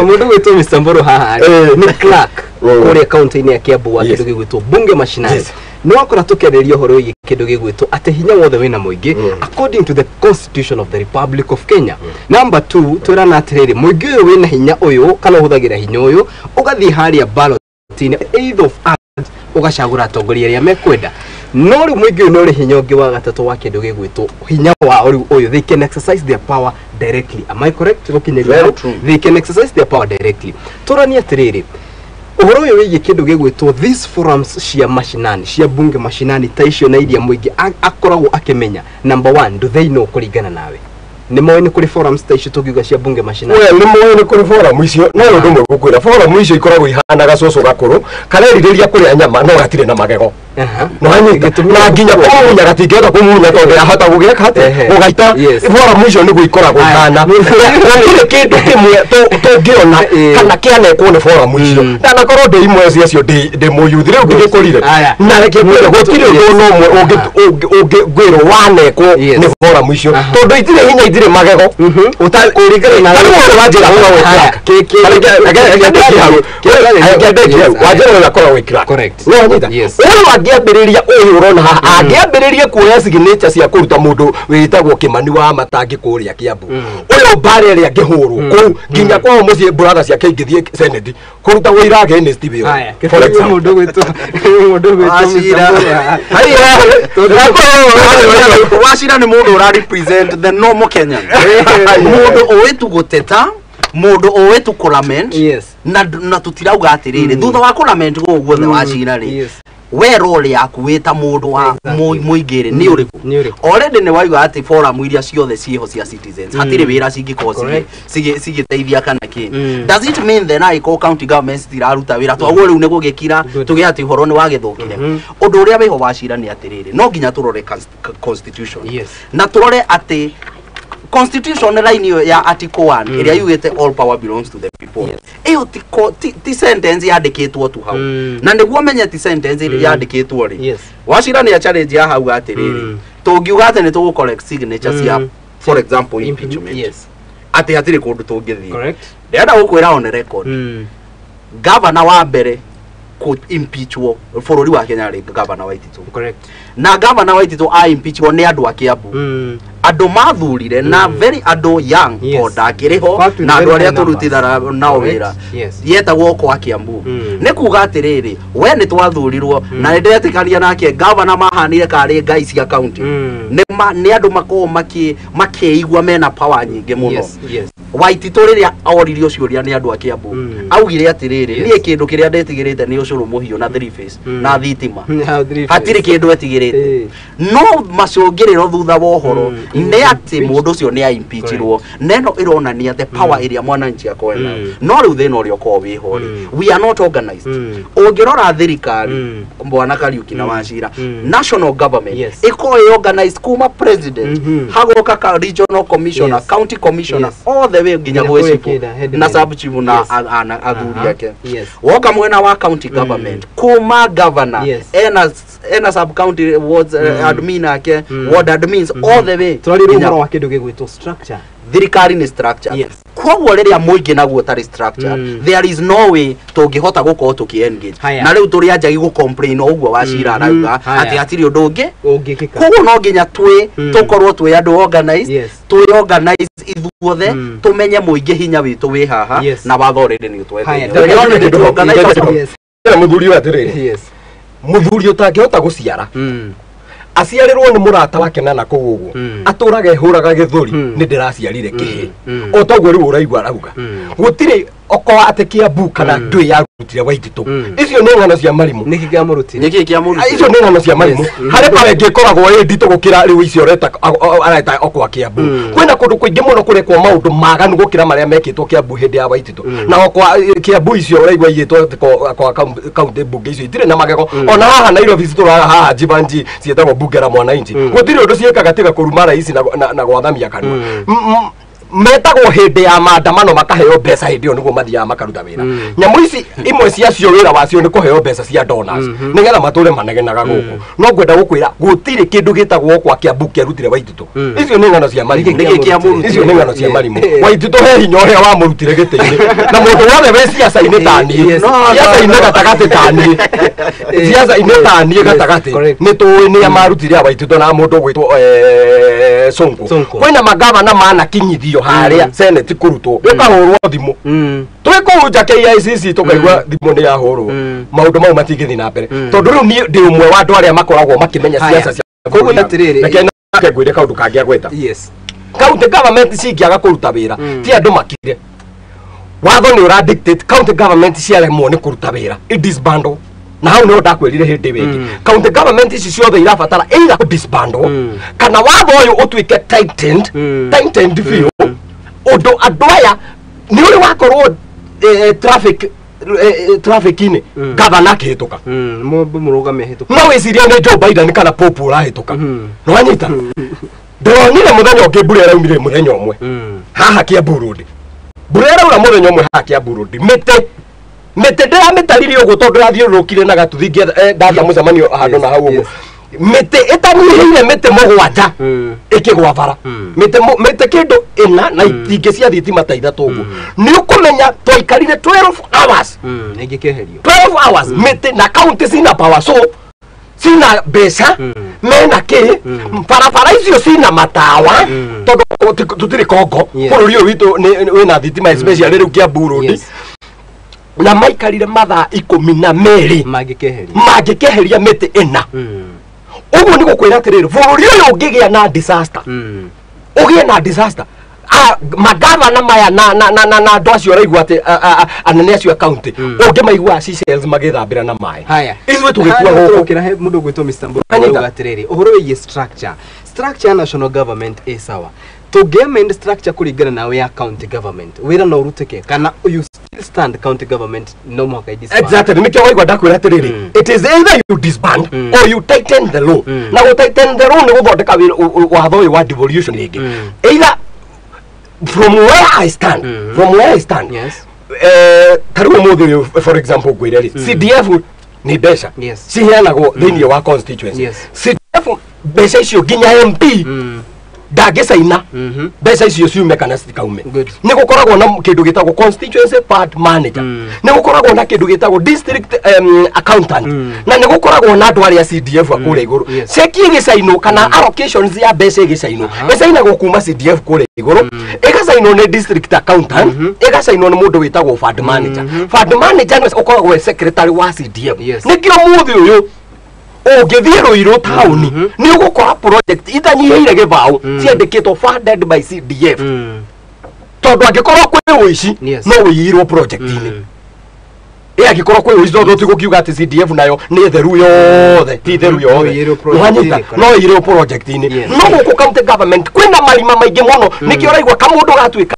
Mũndũ ũgwĩtwo Mr. Mburu haha nĩ clerk kũrĩa kaunti-inĩ ya Kiambu wa kĩndũ gĩgwĩtwo Bunge Mashinani. Nĩ wakora tũkĩarĩria ũhoro wĩgiĩ kĩndũ gĩgwĩtwo atĩ hinya wothe wĩna mũingĩ according to the Constitution of the Republic of Kenya. Number 2 twĩrana atĩrĩrĩ, mũingĩ ũyũ wĩna hinya ũyũ kana ũhũthagĩra hinya ũyũ ũgathiĩ harĩa ballot-inĩ 8th of August ũgacagũra atongoria arĩa mekwenda. No rĩu mũingĩ ũyũ nĩ ũrĩ hinya ũngĩ wa gatatũ wa kĩndũ gĩgwĩtwo hinya wao rĩu ũyũ, they can exercise their power directly. Am I correct? Gũkinyĩria they can exercise their power directly. Tũranie atĩrĩrĩ, ũhoro ũyũ wĩgiĩ kĩndũ gĩgwĩtwo these forums cia mashinani, cia bunge mashinani ta icio na iria mũingĩ akoragwo akĩmenya. Number 1, do they know kũringana nawe? Nĩ moĩ nĩ kũrĩ forums ta icio tũngiuga cia bunge mashinani? Well, nĩ moĩ nĩ kũrĩ forum icio, no ũndũ ũmwe ngũkwĩra, forum icio ikoragwo ihana gacũcũ gakũrũ karerirĩria kũrĩa nyama no gatirĩ na magego. Nĩwanyita? Na nginya kũmumunya gatingĩhota kũmumunya tondũ yahota gũgĩka atĩa? Gũgaita. Forum icio nĩguo ikoragwo ihana. Gũtirĩ kĩndũ kĩmwe tũngĩona kana kĩanekwo nĩ forum icio. Ndanakorwo ndĩ imwe ciacio ndĩ mũyuthi rĩu ngĩgĩkũrire. Na reke ngwĩre gũtirĩ ũndũ ona ũmwe ũngĩngwĩrwo wanekwo nĩ forum icio tondũ itirĩ hinya, itirĩ magego. Ũringana na wanjĩra ũrĩa akoragwo wĩ clerk. Nĩwanyita? Ũyũ angĩambĩrĩria ũyũ ũrona haha angĩambĩrĩria kuoya signature cia kũruta mũndũ wĩtagwo Kĩmani wa Matangi kũrĩa Kiambu, ũyũ mbara ĩrĩa angĩhũrwo kũu nginya kwao mũciĩ brother ciake ingĩthiĩ Senate kũruta wĩira against wĩra. For example, mũndũ ũgwĩtwo Wachira nĩ mũndũ ũra represent the normal Kenyan, mũndũ ũĩ tu gũteta, mũndũ ũĩ tu kũ lament, na tũtirauga atĩrĩrĩ thutha wa kũ lament gũkũ guothe Wachira rĩ, We role yaku wĩ ta mũndũ wa mũingĩ nĩ ũrĩkũ? Already nĩ waiga atĩ forum iria ciothe ciĩho cia citizens hatirĩ wĩra cingĩkorwo cigĩteithia kana kĩ. Does it mean then angĩkorwo county governments citiraruta wĩra twaguo rĩu nĩ gũgĩkira tũgĩe atĩ ũhoro nĩ wagĩthũkire? Ũndũ ũrĩa wĩho wa cira nĩ atĩrĩrĩ, no nginya tũrore constitution na tũrore atĩ constitution line ya article 1 ĩrĩa yugĩte all power belongs to the people. Ĩyo ti sentence yandĩkĩtwo tu hau. Na nĩguo menye ti sentence yandĩkĩtwo rĩ, Wachira nĩ challenge ya hau atĩrĩrĩ, tũngiuga atĩ nĩ tũgũ collect signatures cia for example impeachment, atĩ hatirĩ kũndũ tũngĩthiĩ. Ndĩrenda gũkwĩra on record, governor wa mbere impeachwo bũrũri wa Kenya rĩ governor Waititu. Na governor Waititu a impeachwo nĩ andũ a Kiambu. Andũ mathurire na very andũ young o ndakĩrĩ ho na andũ arĩa tũrutithara nao wĩra yetagwo kwa Kiambu. Nĩ kuga atĩrĩrĩ, we nĩ twathurirwo na nĩ ndĩretĩkania nake governor mahanire karĩ ngai cia county. Nĩ andũ makoragwo makĩigua mena power nyingĩ mũno. Waititu rĩrĩa oririo ciũria nĩ andũ a Kiambu augire atĩrĩrĩ, niĩ kĩndũ kĩrĩa ndetigĩrĩte nĩ ũcũrũ mũhiũ na three face na thitima, hatirĩ kĩndũ etigĩrĩte. No macũngĩrĩro thutha wa ũhoro nĩ atĩ mũndũ ũcio nĩ aimpeachirwo, na ĩno ĩronania the power ĩrĩa mwananchi akoragwo nayo. No rĩu thĩna ũrĩa ũkoragwo wĩho rĩ, we are not organized. Ũngĩrora thirikari Bwana Kariuki na Wachira, national government ĩkoragwo ĩ organized kuma president hagoka ka regional commissioner, county commissioner, all the way nginya gwĩ chief na sub chief na athuri ake. Woka mwena wa county government kuma governor ena sub county wards admin ake, ward admins all the way. Twarĩrĩria ũhoro wa kĩndũ gĩgwĩtwo structure. Thirikari nĩ structure. Koguo rĩrĩa mũingĩ naguo ũtarĩ structure, there is no way tũngĩhota gũkorwo tũkĩ engage. Na rĩu tũrĩ anjagi gũ complain o ũguo Wachira arauga atĩ hatirĩ ũndũ ũngĩ ũngĩkĩka. Koguo no nginya tũkorwo twĩ andũ organize, twĩ organize ithuothe, tũmenye mũingĩ hinya witũ wĩ haha na watho already nĩ ũtweteire. Mũthuri ũyũ atĩrĩrĩ, mũthuri ũtangĩhota gũciara aciarĩrwo nĩ mũrata wake na nakũu ũguo atũraga ehũraga gĩthũri nĩ ndĩraciarire kĩhĩ o toguo rĩu ũraigua arauga gũtirĩ okoa atĩ Kiambu kana ndũĩ yarutire Waititu. Icio nĩ ng'ano cia marimũ. Nĩkĩ kĩamũrutire? Nĩkĩ kĩamũrutire? Icio nĩ ng'ano cia marimũ. Harĩ bara ĩngĩ ĩkoragwo ĩ nditũ gũkĩra rĩu icio areta okoa Kiambu. Kwĩna kũndũ kũingĩ mũno kũrekwo maũndũ maganu gũkĩra marĩa mekĩtwo Kiambu hĩndĩ ya Waititu. Na okoa Kiambu icio ũraigua igĩtwo kwa county bunge icio itirĩ na magego. Ona haha Nairobi citũraga haha Jivanji ciĩtagwo bunge la mwananchi. Gũtirĩ ũndũ ciĩkaga tiga kũruma rais na gwathamia kanua. Metagwo hĩndĩ ya maandamano makaheo mbeca hĩndĩ ĩyo nĩguo mathiaga makaruta wĩra. Nyamũ ici imwe ciacio wĩra wacio nĩ kũheo mbeca cia donors nĩgetha matũre manegenaga gũkũ. No ngwenda gũkwĩra gũtirĩ kĩndũ gĩtagwo kwa Kiambu kĩarutire Waititu. Icio nĩ ng'ano cia marimũ. Icio nĩ ng'ano cia marimũ. Waititu he hinya ũrĩa wamũrutire gĩtĩ-inĩ na mũndũ wothe wĩ ciaca-inĩ ta niĩ, ciaca-inĩ gatagatĩ ta niĩ, ciaca-inĩ ta niĩ gatagatĩ nĩ tũĩ nĩa marutire a Waititu na mũndũ ũgwĩtwo Sonko. Kwĩna magavana manakinyithio haria senate kurutwo ukahurwo thimu twi kuu nja KICC tukaigua thimu ni yahurwo maundu mau matingĩthiĩ na mbere tondu riu ni ndi umwe wa andu aria makoragwo makimenya siasa cia koguo atiriri reke ngwire kaundu kangi agweta. Yes, county government cingiaga kuruta wira ti andu makire watho ni ura dictate county government ciaremwo ni kuruta wira i disbandle na hau nĩho ndakwĩrire hĩndĩ wĩngĩ county government ici ciothe irabatara either kũ disbandle kana watho ũyũ ũtuĩke tightened tightened biũ ũndũ andũ aya nĩ ũrĩ wakorwo traffic traffic-inĩ gavana akĩhĩtũka mũrũgame ahĩtũka no wĩcirie nĩ Joe Biden kana Pope ũrahĩtũka nĩwanyita ndĩronire mũthenya ũngĩ mbura ĩraumire mũthenya ũmwe haha Kiambu Road mbura ĩraura mũthenya ũmwe haha Kiambu Road mĩtĩ mĩtĩ ndĩramĩtarire ũguo tondũ ndĩrathiũrũrũkire na gatuthi ndatha mũcemanio handũ na hau ũguo mĩtĩ ĩtanyihĩire mĩtĩ mũgwanja ĩkĩgwa bara mĩtĩ kĩndũ ĩna na itingĩ cia thitima ta ithatũ ũguo nĩ ũkũmenya twaikarire 12 hours ĩngĩkĩeherio 12 hours mĩtĩ na county cina power so cina mbeca mena kĩ barabara icio cina matawa tondũ tũtirĩ kongo bũrũri ũyũ witũ wĩna thitima especially rĩu Kiambu Road na maikarire mathaa 12 mangĩkeheria mĩtĩ ĩna ũguo nĩ gũkwĩra atĩrĩrĩ bũrũri ũyũ ũngĩgĩa na disaster ũgĩe na disaster Magavana maya na na na na andũ acio ũraigua atĩ anene acio a county ũngĩmaigua Seychelles magĩthambĩra na maĩ. Ithuĩ tũgĩkua gũkũ. Kĩra he mũndũ ũgwĩtwo Mr. Mburu arauga atĩrĩrĩ, ũhoro wĩgiĩ structure ya national government ĩ sawa. Tũngĩ-amend structure kũringana nawe ya county government, wĩra no ũrutĩke kana you still stand county government no mũhaka i-disband? Exactly, nĩkĩo waigua ndakwĩra atĩrĩrĩ, it is either you disband or you tighten the law. Na gũ tighten the law nĩ gũthondeka watho ũyũ wa devolution rĩngĩ. Either from where I stand, from where I stand, yes, ta rĩu ũmũthĩ ũyũ, for example, ngwĩre rĩ, CDF nĩ mbeca ciheanagwo thĩinĩ wa constituency. CDF mbeca icio nginya MP ndangĩcaina mbeca icio ciume kana citikaume. Nĩ gũkoragwo na kĩndũ gĩtagwo constituency fund manager, nĩ gũkoragwo na kĩndũ gĩtagwo district accountant, na nĩ gũkoragwo na andũ arĩa CDF a kũrĩa igũrũ. Ceki ĩgĩcainwo kana allocations ya mbeca ĩgĩcainwo, ĩcainagwo kuma CDF kũrĩa igũrũ, ĩgacainwo nĩ district accountant, ĩgacainwo nĩ mũndũ wĩtagwo fund manager. Fund manager nĩwe ũkoragwo e secretary wa CDF. Nĩkĩo mũthĩ ũyũ ũngĩthiĩ Ruiru taũni nĩ ũgũkora project itanyihĩire gĩbaũ ciandĩkĩtwo funded by CDF, tondũ angĩkorwo kwĩ ũici no ũiyirwo project-inĩ. Ĩ angĩkorwo kwĩ ũici, tondũ tigũkiuga atĩ CDF nayo nĩ theru yothe, ti theru yothe, nĩwanyita, no ĩiyirwo project-inĩ. No gũkũ county government kwĩna marima maingĩ mũno, nĩkĩo ũraigua kamũndũ gatuĩka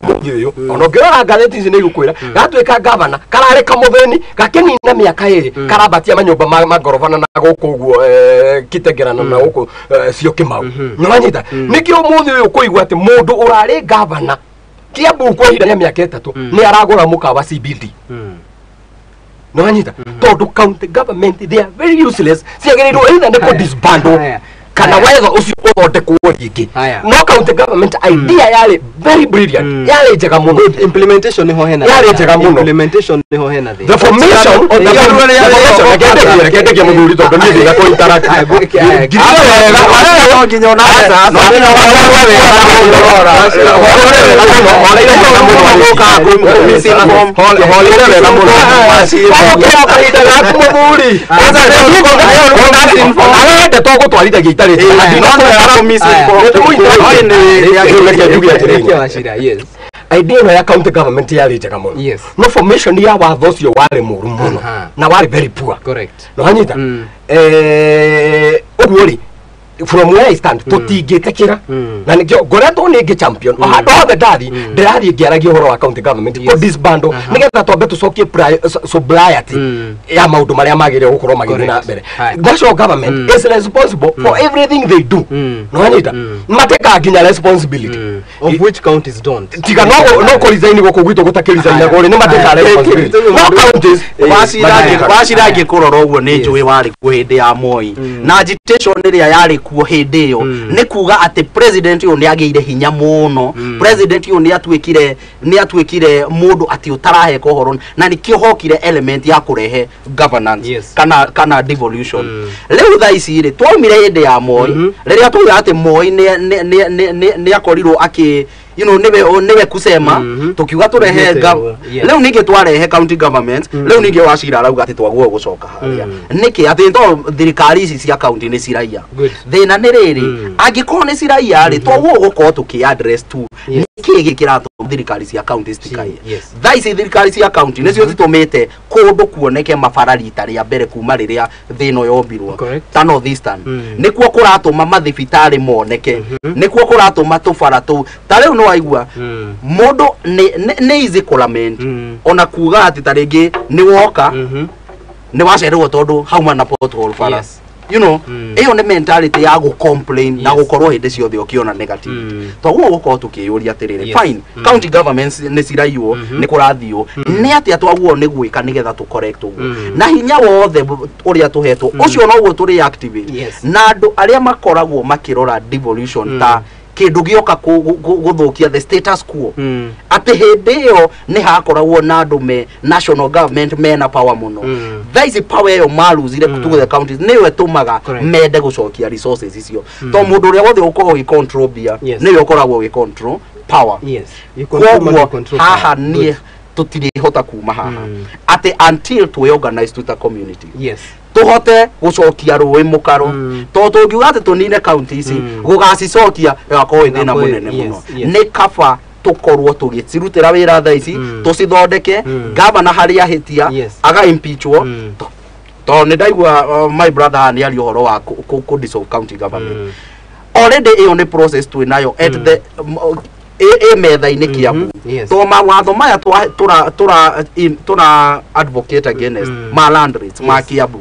mũthĩ ũyũ, ona ũngĩrora ngathĩti ici nĩ igũkwĩra gatuĩka gavana kararĩ kamũthĩni gakĩnina mĩaka ĩrĩ karambatia manyũmba ma ngorobana na gũkũ ũguo Kitengerana na gũkũ Syokimau. Nĩwanyita? Nĩkĩo ũmũthĩ ũyũ kũigua atĩ mũndũ ũrarĩ gavana Kiambu kwa ihinda rĩa mĩaka 3 nĩ aragũra mũkawa CBD. Nĩwanyita? Tondũ county government they are very useless, ciagĩrĩirwo either nĩ kũ disband kana wetha ũcio ũthondekwo rĩngĩ. No county government idea yarĩ very brilliant, yarĩ njega mũno. Implementation nĩho hena, yarĩ njega mũno. Implementation nĩho hena thĩna. The formation of the reke mũthuri tondũ niĩ ndĩna kũ interact. Arenda to gũtwarithagia itarĩ. Idea ĩno ya county government yarĩ njega mũno, no formation ya watho ũcio warĩ mũru mũno na warĩ very poor. Nĩwanyita? Ũguo rĩ, from where I stand tũtingĩtĩkĩra, na nĩkĩo ngoretwo nĩ ngĩ champion o handũ hothe ndathi ndĩrathiĩ ngĩaragia ũhoro wa county government kũ disband nĩgetha twambe tũcokie sobriety ya maũndũ marĩa magĩrĩire gũkorwo magĩthiĩ na mbere. National government is responsible for everything they do. Nĩwanyita? Matekaga nginya responsibility of which counties don't. Tiga no kũ resign gũkũ gwitũ gũtakĩ resignagwo rĩ, nĩ matekaga responsibility. No counties Wachira angĩkũrora ũguo nĩ njũĩ warĩ kuo hĩndĩ ya Moi na agitation ĩrĩa yarĩ kuo hĩndĩ ĩyo, nĩ kuga atĩ president ũyũ nĩ agĩire hinya mũno, president ũyũ nĩ atuĩkire mũndũ atĩ ũtaraheka ũhoro, na nĩkĩo hokire element ya kũrehe governance kana devolution. Rĩu thaa ici rĩ, twaumire hĩndĩ ya Moi, rĩrĩa twauga atĩ Moi nĩ akorirwo akĩ you know, niwe kusema tukiuga turehe leo ninge twarehe county government, leo ninge Wachira arauga ati twagwo gucoka haria niki ati to thirikari ici cia county ni ciraiya thina ni riri angikorwo ni ciraiya ri twagwo gukorwo tuki address tu niki gikiratũma thirikari cia county citikaiye. Thaa ici thirikari cia county nicio citumite kundu kuoneke mabara rita ria mbere kuma riria thina yombirwo ta North Eastern, nikuo kuratuma mathibitari moneke, nikuo kuratuma tubara tu ta riu no waigua mundu ni easy kulament ona kuga ati ta ringi ni woka ni wacererwo tondu hauma na pothole bara. You know, iyo ni mentality ya go complain na gukorwo hindi ciothe ukiona negativity. Toguo gukorwo tukiyuria atiriri, fine, county governments ni ciraiywo ni kurathio ni atia twaguo ni gwika nigetha tu correct uguo na hinya wothe uria tuhetwo ucio noguo turi activate na andu aria makoragwo makirora devolution ta kindu gioka guthukia the status quo ati hindi iyo ni hakoragwo na andu me national government mena power muno. Thaa ici power iyo maruzire to the counties niyo itumaga mende gucokia resources icio to mundu uria wothe ukoragwo ugi control bia niwe ukoragwo ugi control power. Koguo haha ni tutirihota kuma haha ati until we organize to the community. Tuhote gucokia rũĩ mũkaro. To tũngiuga atĩ tũnine county ici gũgacicokia ĩgakorwo ĩ thĩna mũnene mũno. Nĩ kaba tukorwo tugicirutira wira thaa ici tucithondeke gavana haria ahitia aga impeachwo to ni ndaigua my brother ni ari uhoro wa ku dissolve county government already iyo ni process twi nayo at the e metha-inĩ Kiambu to mawatho maya tura advocate against ma land rates ma Kiambu.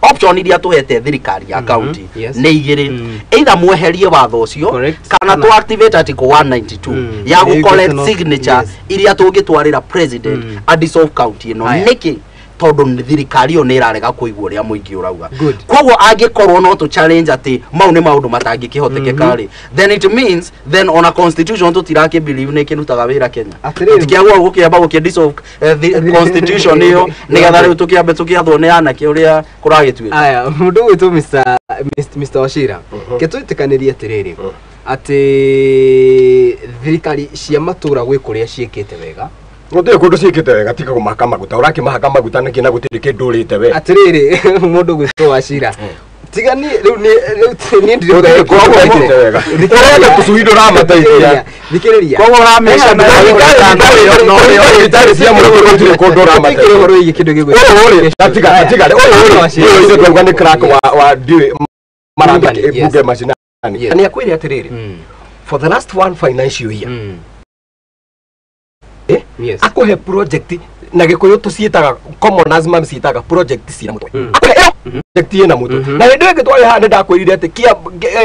Option iria tuhete thirikari ya county ni igiri, either mweherie watho ucio kana tu activate article 192 ya gu collect signature iria tungitwarira president a dissolve county ino. Niki tondu thirikari iyo ni irarega kuigua uria muingi urauga. Koguo angikorwo no tu challenge ati mau ni maundu matangĩkĩhotekeka ri, then it means then on a constitution tutiraki believe ni kinutaga wira Kenya. Tutikiagwo gukiamba guki dissolve the constitution iyo nigetha riu tukiambe tukiathwo ni anake uria kuragituika. Aya mundu gwitwo Mr Wachira ke twĩtĩkanĩrie atiriri ati thirikari cia matura gwĩ kũrĩa ciĩkĩte wega. Gũtirĩ kũndũ ciĩkĩte wega tiga kũmahaka maguta. Ũrakĩmahaka maguta nĩkĩ na gũtirĩ kĩndũ ũrĩte we? Atĩrĩrĩ mũndũ gwĩtwo Wachira tiga ni rĩu ni ndirĩ kũndũ wega. Ũrenda tũcui ndũramateithia. Thikĩrĩria. Koguo ũramesha na thibitarĩ cia mũingĩ gũtirĩ kũndũ ũramateithia. Ũhoro wĩgiĩ kĩndũ gĩgwĩtwo tiga ũyũ rĩ twauga nĩ crack wa ndiũĩ marambĩ bunge macinani. Nĩ akwĩre atĩrĩrĩ, for the last one financial year yes. Akuhe project na gikuyu tuciitaga common as mam ciitaga project cia mutwe. Akuhe project ina mutwe. Na hindi ĩngĩ twari haha nĩndakwĩrire atĩ kia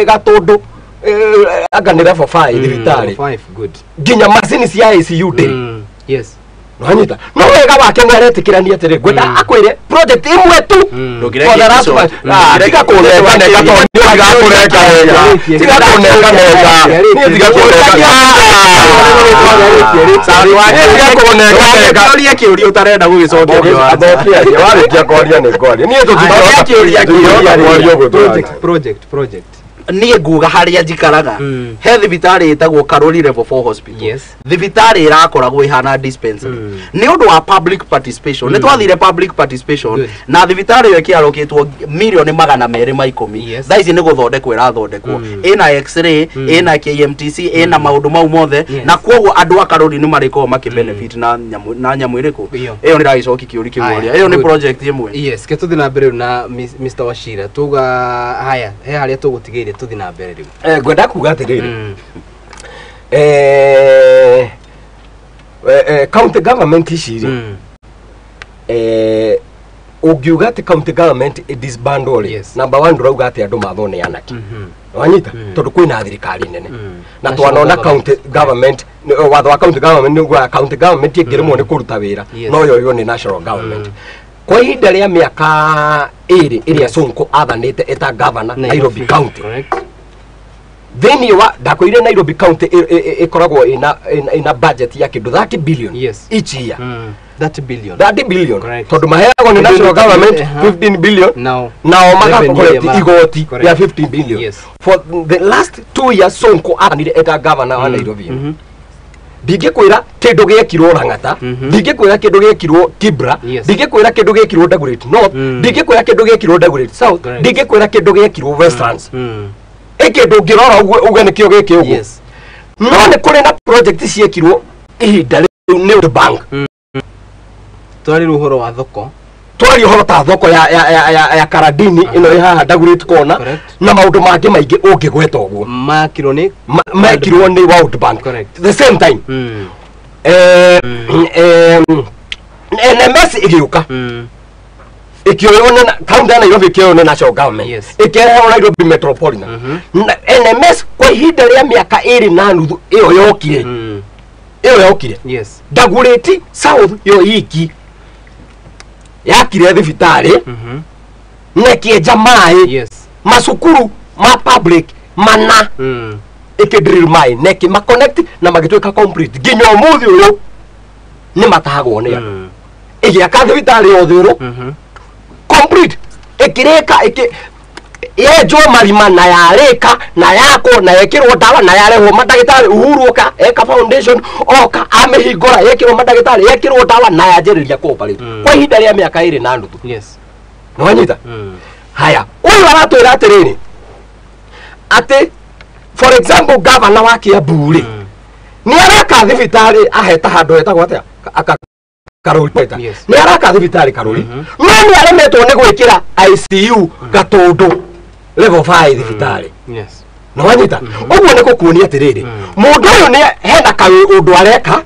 Gatundu anga nĩ level 5 thibitarĩ. 5 good. Nginya macini cia ICU ndĩrĩ. Yes. Nĩwanyita? No wega wake nĩaretĩkĩrania atĩrĩ ngwenda akwĩre project ĩmwe tu. Tiga kũnenga nega tondũ tiga kũnenga wega. Tiga kũnenga nega. Niĩ tiga kũnenga. Tiga kũnenga nega. Ũria kĩũria ũtarenda gũgĩcokerio. Warĩkia kwaria nĩ ngwaria. Niĩ tũtingĩhota kĩũria kwaria ũguo. Project. Niĩ nguga harĩa njikaraga he thibitarĩ ĩtagwo Karori Level 4 Hospital. Thibitarĩ ĩrakoragwo ĩhana dispensary nĩ ũndũ wa public participation. Nĩ twathire public participation na thibitarĩ ĩyo ĩkĩarũkĩtwo mirioni 210. Thaa ici nĩ gũthondekwo ĩrathondekwo, ĩna x-ray, ĩna KMTC, ĩna maũndũ mau mothe, na koguo andũ a Karori nĩ marĩkoragwo makĩbenefit na nyamũ ĩrĩkũ ĩyo. Nĩ ndagĩcoki kĩũri kĩu ũrĩa ĩyo nĩ project ĩmwe. Yes, ke tũthiĩ na mbere na Mr Wachira tuga haya he harĩa tũgũtigĩire tuthi na mbere riu. Ngwenda kuga atiriri, county government ici ri, ungiuga ati county government disband ri, number 1 ndurauga ati andu mathwo ni anake. Wanyita? Tondu kwina thirikari nene na twanona county government watho wa county government ni county government ĩngĩremwo nĩ kũruta wĩra no yoywo nĩ national government. Kwa ihinda rĩa mĩaka ĩrĩ ĩrĩa Sonko athanĩte eta governor Nairobi County. Thĩinĩ wa ndakwĩrire Nairobi County ĩkoragwo ina budget ya kĩndũ 30 billion each year. 30 billion. 30 billion. Tondũ maheagwo nĩ national government 15 billion. Nao magacollect igoti rĩa 15 billion. For the last 2 years Sonko athanire eta governor wa Nairobi. Ndingĩkwĩra kĩndũ gĩekirwo Lang'ata, ndingĩkwĩra kĩndũ gĩekirwo Kibra, ndingĩkwĩra kĩndũ gĩekirwo Dagoretti North, ndingĩkwĩra kĩndũ gĩekirwo Dagoretti South, ndingĩkwĩra kĩndũ gĩekirwo Westlands. Ĩ kĩndũ ũngĩrora uge nĩkĩo gĩkĩ ũguo. No nĩ kũrĩ na project ciekirwo ihinda rĩu nĩ World Bank. Twarĩ ũhoro wa thoko. Twarĩ ũhoro ta thoko ya Karadini ĩno ĩ haha Dagoretti Corner na maũndũ mangĩ maingĩ ũngĩgweta ũguo. Mekirwo nĩ World Bank. The same time. NMS ĩgĩũka. Ĩkĩoywo nĩ county ya Nairobi, ĩkĩoywo nĩ national government. Ĩkĩrehwo Nairobi Metropolitan. NMS kwa ihinda rĩa mĩaka 2.5 ĩyo yokire. Ĩyo yokire. Dagoretti South yo iki yakire thibitarĩ na ĩkĩenja maĩ macukuru ma public mana ĩkĩdrill maĩ na ĩkĩmaconnect na magĩtuĩka complete nginya ũmũthĩ ũyũ nĩ matahagwo nĩ andũ. Ĩgĩaka thibitarĩ yothe ũrũ complete ĩkĩrĩka yenjwo marima na yarĩka na yakwo na yekĩrwo ndawa na yarehwo mandagĩtarĩ. Uhuru oka eka foundation oka amĩhingũra yekĩrwo mandagĩtarĩ yekĩrwo ndawa na yanjĩrĩria cooperate kwa ihinda rĩa mĩaka 2.5. Yes. Nĩ wanyita? Haya, ũyũ aratwĩra atĩrĩrĩ atĩ for example governor wa Kiambu rĩ nĩ araka thibitarĩ aheta handũ hetagwo atĩa Karuri. Nĩ araka thibitarĩ Karuri no nĩ aremetwo nĩ gwĩkĩra ICU Gatũndũ level 5 thibitarĩ. Nĩ wanyita? Ũguo nĩ gũkuonia atĩrĩrĩ mũndũ ũyũ nĩ hena kaũndũ areka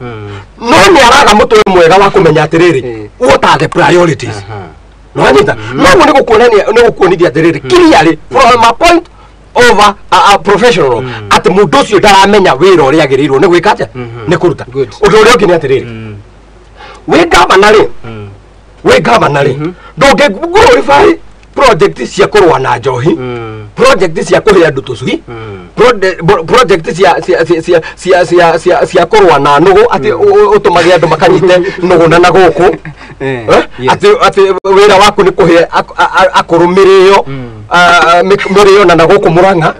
no nĩ araga mũtwe mwega wa kũmenya atĩrĩrĩ what are the priorities. Nĩ wanyita? No ũguo nĩ gũkuonania nĩ gũkuonithia atĩrĩrĩ clearly from a point of a professional atĩ mũndũ ũcio ndaramenya wĩra ũrĩa agĩrĩirwo nĩ gwĩka atĩa nĩ kũruta. Ũndũ ũrĩa ũngĩ nĩ atĩrĩrĩ wĩ governor rĩ wĩ governor rĩ ndũngĩ glorify project cia kũrũa na njohi, project cia kũhe andũ tũcui, project cia cia cia cia cia cia cia kũrũa na nũgũ atĩ ũtũmage andũ makanyite nũgũ na gũkũ atĩ atĩ wĩra waku nĩ kũhe akũrũ mĩrĩo mĩrĩo na gũkũ Murang'a.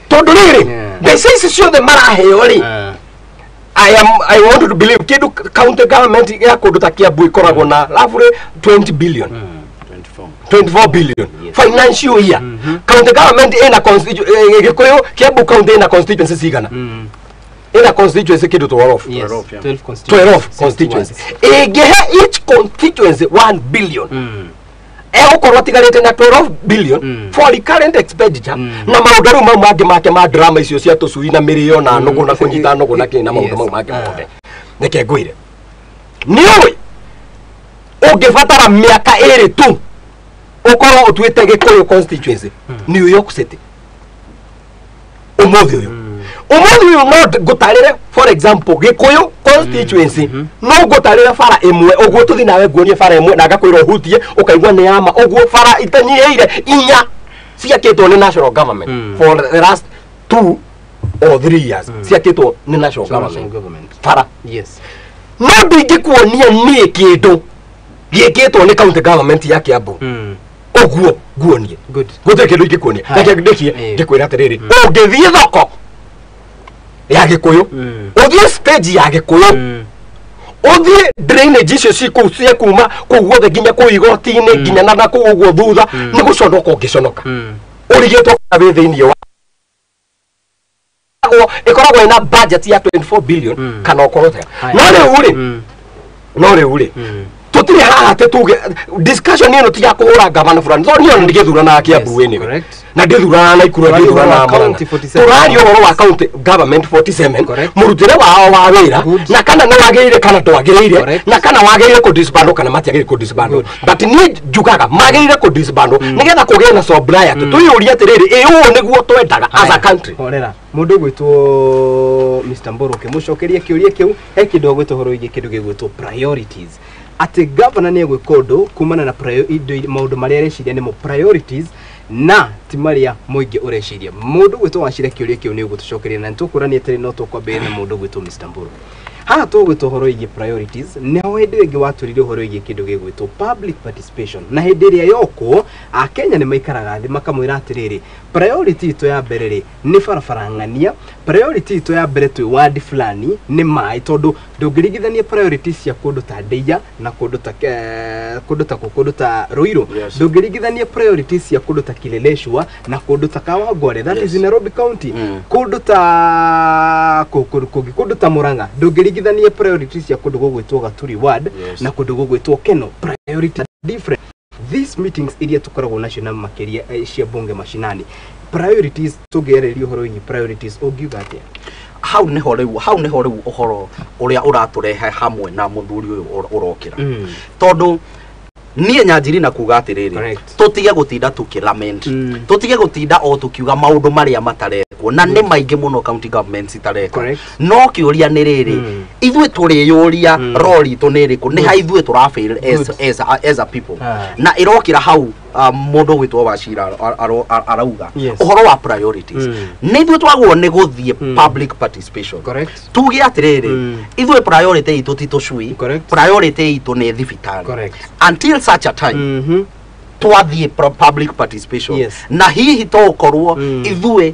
Tondũ rĩrĩ mbeca ici ciothe maraheo rĩ I want to believe kindu county government ya kundu ta Kiambu ikoragwo na roughly 20 billion. 24 billion. Yes. Financial year. County government ina constituency Gikuyu Kiambu county ina constituency cigana. Ina constituency kindu 12. Yes. 12 constituency. 12 constituency. Ingihe each constituency 1 billion. Egũkorwo atigarĩte na 12 billion for recurrent expenditure na maũndũ rĩu mau mangĩ make ma drama icio cia tũcui na mĩrĩo na nũgũ na kũnyita nũgũ na kĩ na maũndũ mau mangĩ mothe. Reke ngwĩre nĩũĩ ũngĩbatara mĩaka ĩrĩ tu ũkorwo ũtuĩte Gĩkũyũ constituency New York City ũmũthĩ ũyũ. Ũmũthĩ ũyũ no ngũtarĩre for example Gĩkũyũ constituency no ngũtarĩre bara ĩmwe ũguo tũthi nawe nguonie bara ĩmwe na ngakwĩra ũhutie ũkaigua nĩ yama ũguo bara itanyihĩire inya ciakĩtwo nĩ national government for the last 2 or 3 years ciakĩtwo nĩ national government bara. Yes. No ndingĩkuonia niĩ kĩndũ gĩkĩtwo nĩ county government ya Kiambu ũguo nguonie gũtirĩ kĩndũ ingĩkuonia. Reke ndĩkie ngĩkwĩra atĩrĩrĩ ũngĩthiĩ thoko ya Gĩkũyũ ũthiĩ stage ya Gĩkũyũ ũthiĩ drainage icio ci kũu cia kuma kũu guothe nginya kũu igoti-inĩ nginya na kũu ũguo thutha nĩ gũconoka ũngĩconoka ũrigĩtwo wĩ thĩinĩ wa ĩkoragwo ĩna budget ya 24 billion kana ũkorwo atĩa. No rĩu rĩ tũtirĩ haha atĩ tuge discussion ĩno ti ya kũhũra gavana fulani tondũ niĩ ona ndingĩthurana Kiambu anyway na ndĩthurana Naikuru ndĩthurana Murang'a. Tũraria ũhoro wa county government 47 mũrutĩre wao wa wĩra na kana nĩ wagĩrĩire kana ndwagĩrĩire na kana wagĩrĩire kũdisband kana matiagĩrĩire kũdisband but niĩ njugaga magĩrĩire kũdisband nĩgetha kũgĩe na sobriety twĩyũrie atĩrĩrĩ ĩ ũũ nĩguo twendaga as a country. Horera mũndũ ũgwĩtwo Mr. Mburu ũkĩmũcokeria kĩũria kĩu he kĩndũ agwĩtwo ũhoro wĩgiĩ kĩndũ gĩgwĩtwo priorities atĩ governor nĩ egwĩka ũndũ kumana na maũndũ marĩa areciria nĩmo priorities na ti marĩa mũingĩ ũreciria. Mũndũ ũgwĩtwo Wachira kĩũria kĩu nĩ ũgũtũcokeria na nĩtũkũrania atĩrĩ no tũkwambĩrĩria na mũndũ ũgwĩtwo Mr. Mburu. Haha tũgwĩtwo ũhoro wĩgiĩ priorities nĩho hĩndĩ ĩngĩ watũrire ũhoro wĩgiĩ kĩndũ gĩgwĩtwo public participation na hĩndĩ ĩrĩa yokwo akenya nĩ maikaraga thĩ makamwĩra atĩrĩrĩ priority itũ ya mbere rĩ nĩ barabara ng'ania, priority itũ ya mbere twĩ ward fulani nĩ maĩ tondũ ndũngĩringithania priorities cia kũndũ ta Ndeia na kũndũ ta kũndũ ta Ruiru. Ndũngĩringithania priorities cia kũndũ ta Kileleshwa na kũndũ ta Kawangware that is in Nairobi County, kũndũ ta kũndũ ta Murang'a. Ndũngĩringithania priorities cia kũndũ gũgwĩtwo Gaturi ward na kũndũ gũgwĩtwo Keno. Priority different. These meetings iria tũkoragwo nacio na makĩria cia bunge mashinani priorities tũngĩarĩria ũhoro wĩgiĩ priorities ũngiuga atĩa? Hau nĩho rĩu ũhoro ũrĩa ũratũrehe hamwe na mũthuri ũyũ ũrokĩra tondũ niĩ nyanjiri na kuga atĩrĩrĩ tũtige gũtinda tũkĩlament tũtige gũtinda o tũkiuga maũndũ marĩa matarekwo na nĩ maingĩ mũno county governments itareka no kĩũria nĩ rĩrĩ ithuĩ tũrĩyũria role itũ nĩ ĩrĩkũ nĩ ha ithuĩ tũrafail as a people na ĩrokĩra hau mũndũ ũgwĩtwo Wachira arauga ũhoro wa priorities nĩ ithuĩ twagwo nĩ gũthiĩ public participation tuge atĩrĩrĩ ithuĩ priority itũ ti tũcui priority itũ nĩ thibitarĩ until such a time twathiĩ public participation na hihi tũgũkorwo ithuĩ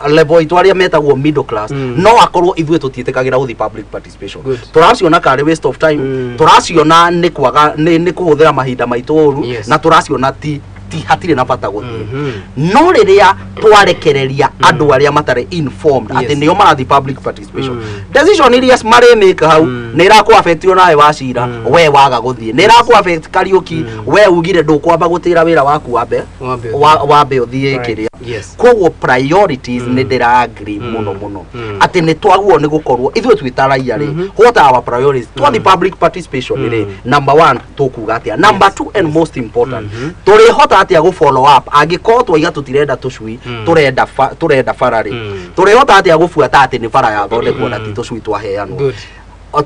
Level itũ arĩa metagwo middle class no akorwo ithuĩ tũtiĩtĩkagĩra gũthiĩ public participation. Tũraciona karĩ waste of time, tũraciona nĩ kwaga nĩ kũhũthĩra mahinda maitũ ũru, na tũraciona ti hatirĩ na bata gũthiĩ. No rĩrĩa twarekereria andũ arĩa matarĩ informed atĩ nĩo marathiĩ public participation, decision iria marĩmĩka hau nĩ ĩrakũ affect onawe Wachira, we waga gũthiĩ, nĩ ĩrakũ affect Kariuki, we ugire ndũkwamba gũtĩra wĩra waku wambe ũthiĩ kĩrĩa. Koguo priorities nĩ ndĩra agree mũno mũno atĩ nĩ twaguo nĩ gũkorwo ithuĩ twĩ ta raia rĩ, what are our priorities? Twathiĩ public participation rĩ, number 1 tũkuga atĩa, number 2 and most important tũrĩhota atĩa gũ follow up angĩkorwo twaiga tũtirenda tũcui, tũrenda bara rĩ, tũrĩhota atĩa gũbuata atĩ nĩ bara yathondekwo na ti tũcui twaheanwo.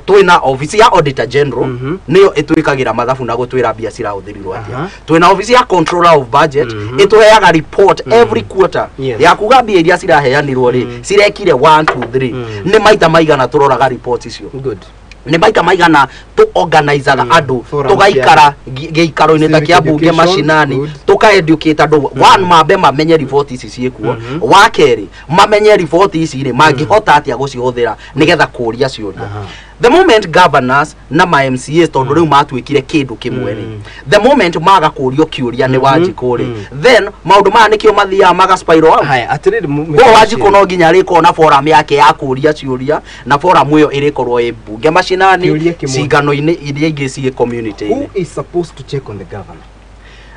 Twĩna office ya Auditor General nĩyo ĩtwĩkagĩra mathabu na gũtwĩra mbia cirahũthĩrirwo atĩa. Twĩna office ya Controller of Budget ĩtũheaga report every quarter ya kuga mbia iria ciraheanirwo rĩ cirekire 1 2 3. Nĩ maita maigana tũroraga report icio. Nĩ maita maigana tũ organizaga andũ tũgaikara gĩikaro-inĩ ta kĩa mbunge macinani, tũka educate andũ one mambe mamenye report ici ciĩkuo, wa kerĩ mamenye report ici rĩ mangĩhota atĩa gũcihũthĩra nĩgetha kũria ciũria. The moment governors na ma MCAs tondũ rĩu matuĩkire kĩndũ kĩmwe rĩ, the moment maga kũrio kĩũria nĩ Wanjikũ rĩ, then maũndũ maya nĩkĩo mathiaga maga spiral out. Koguo Wanjikũ no nginya arĩkorwo na forum yake ya kũria ciũria, na forum ĩyo ĩrĩkorwo ĩ mbunge macinani, cingano-inĩ iria ingĩ ciĩ community-inĩ. Who is supposed to check on the governor?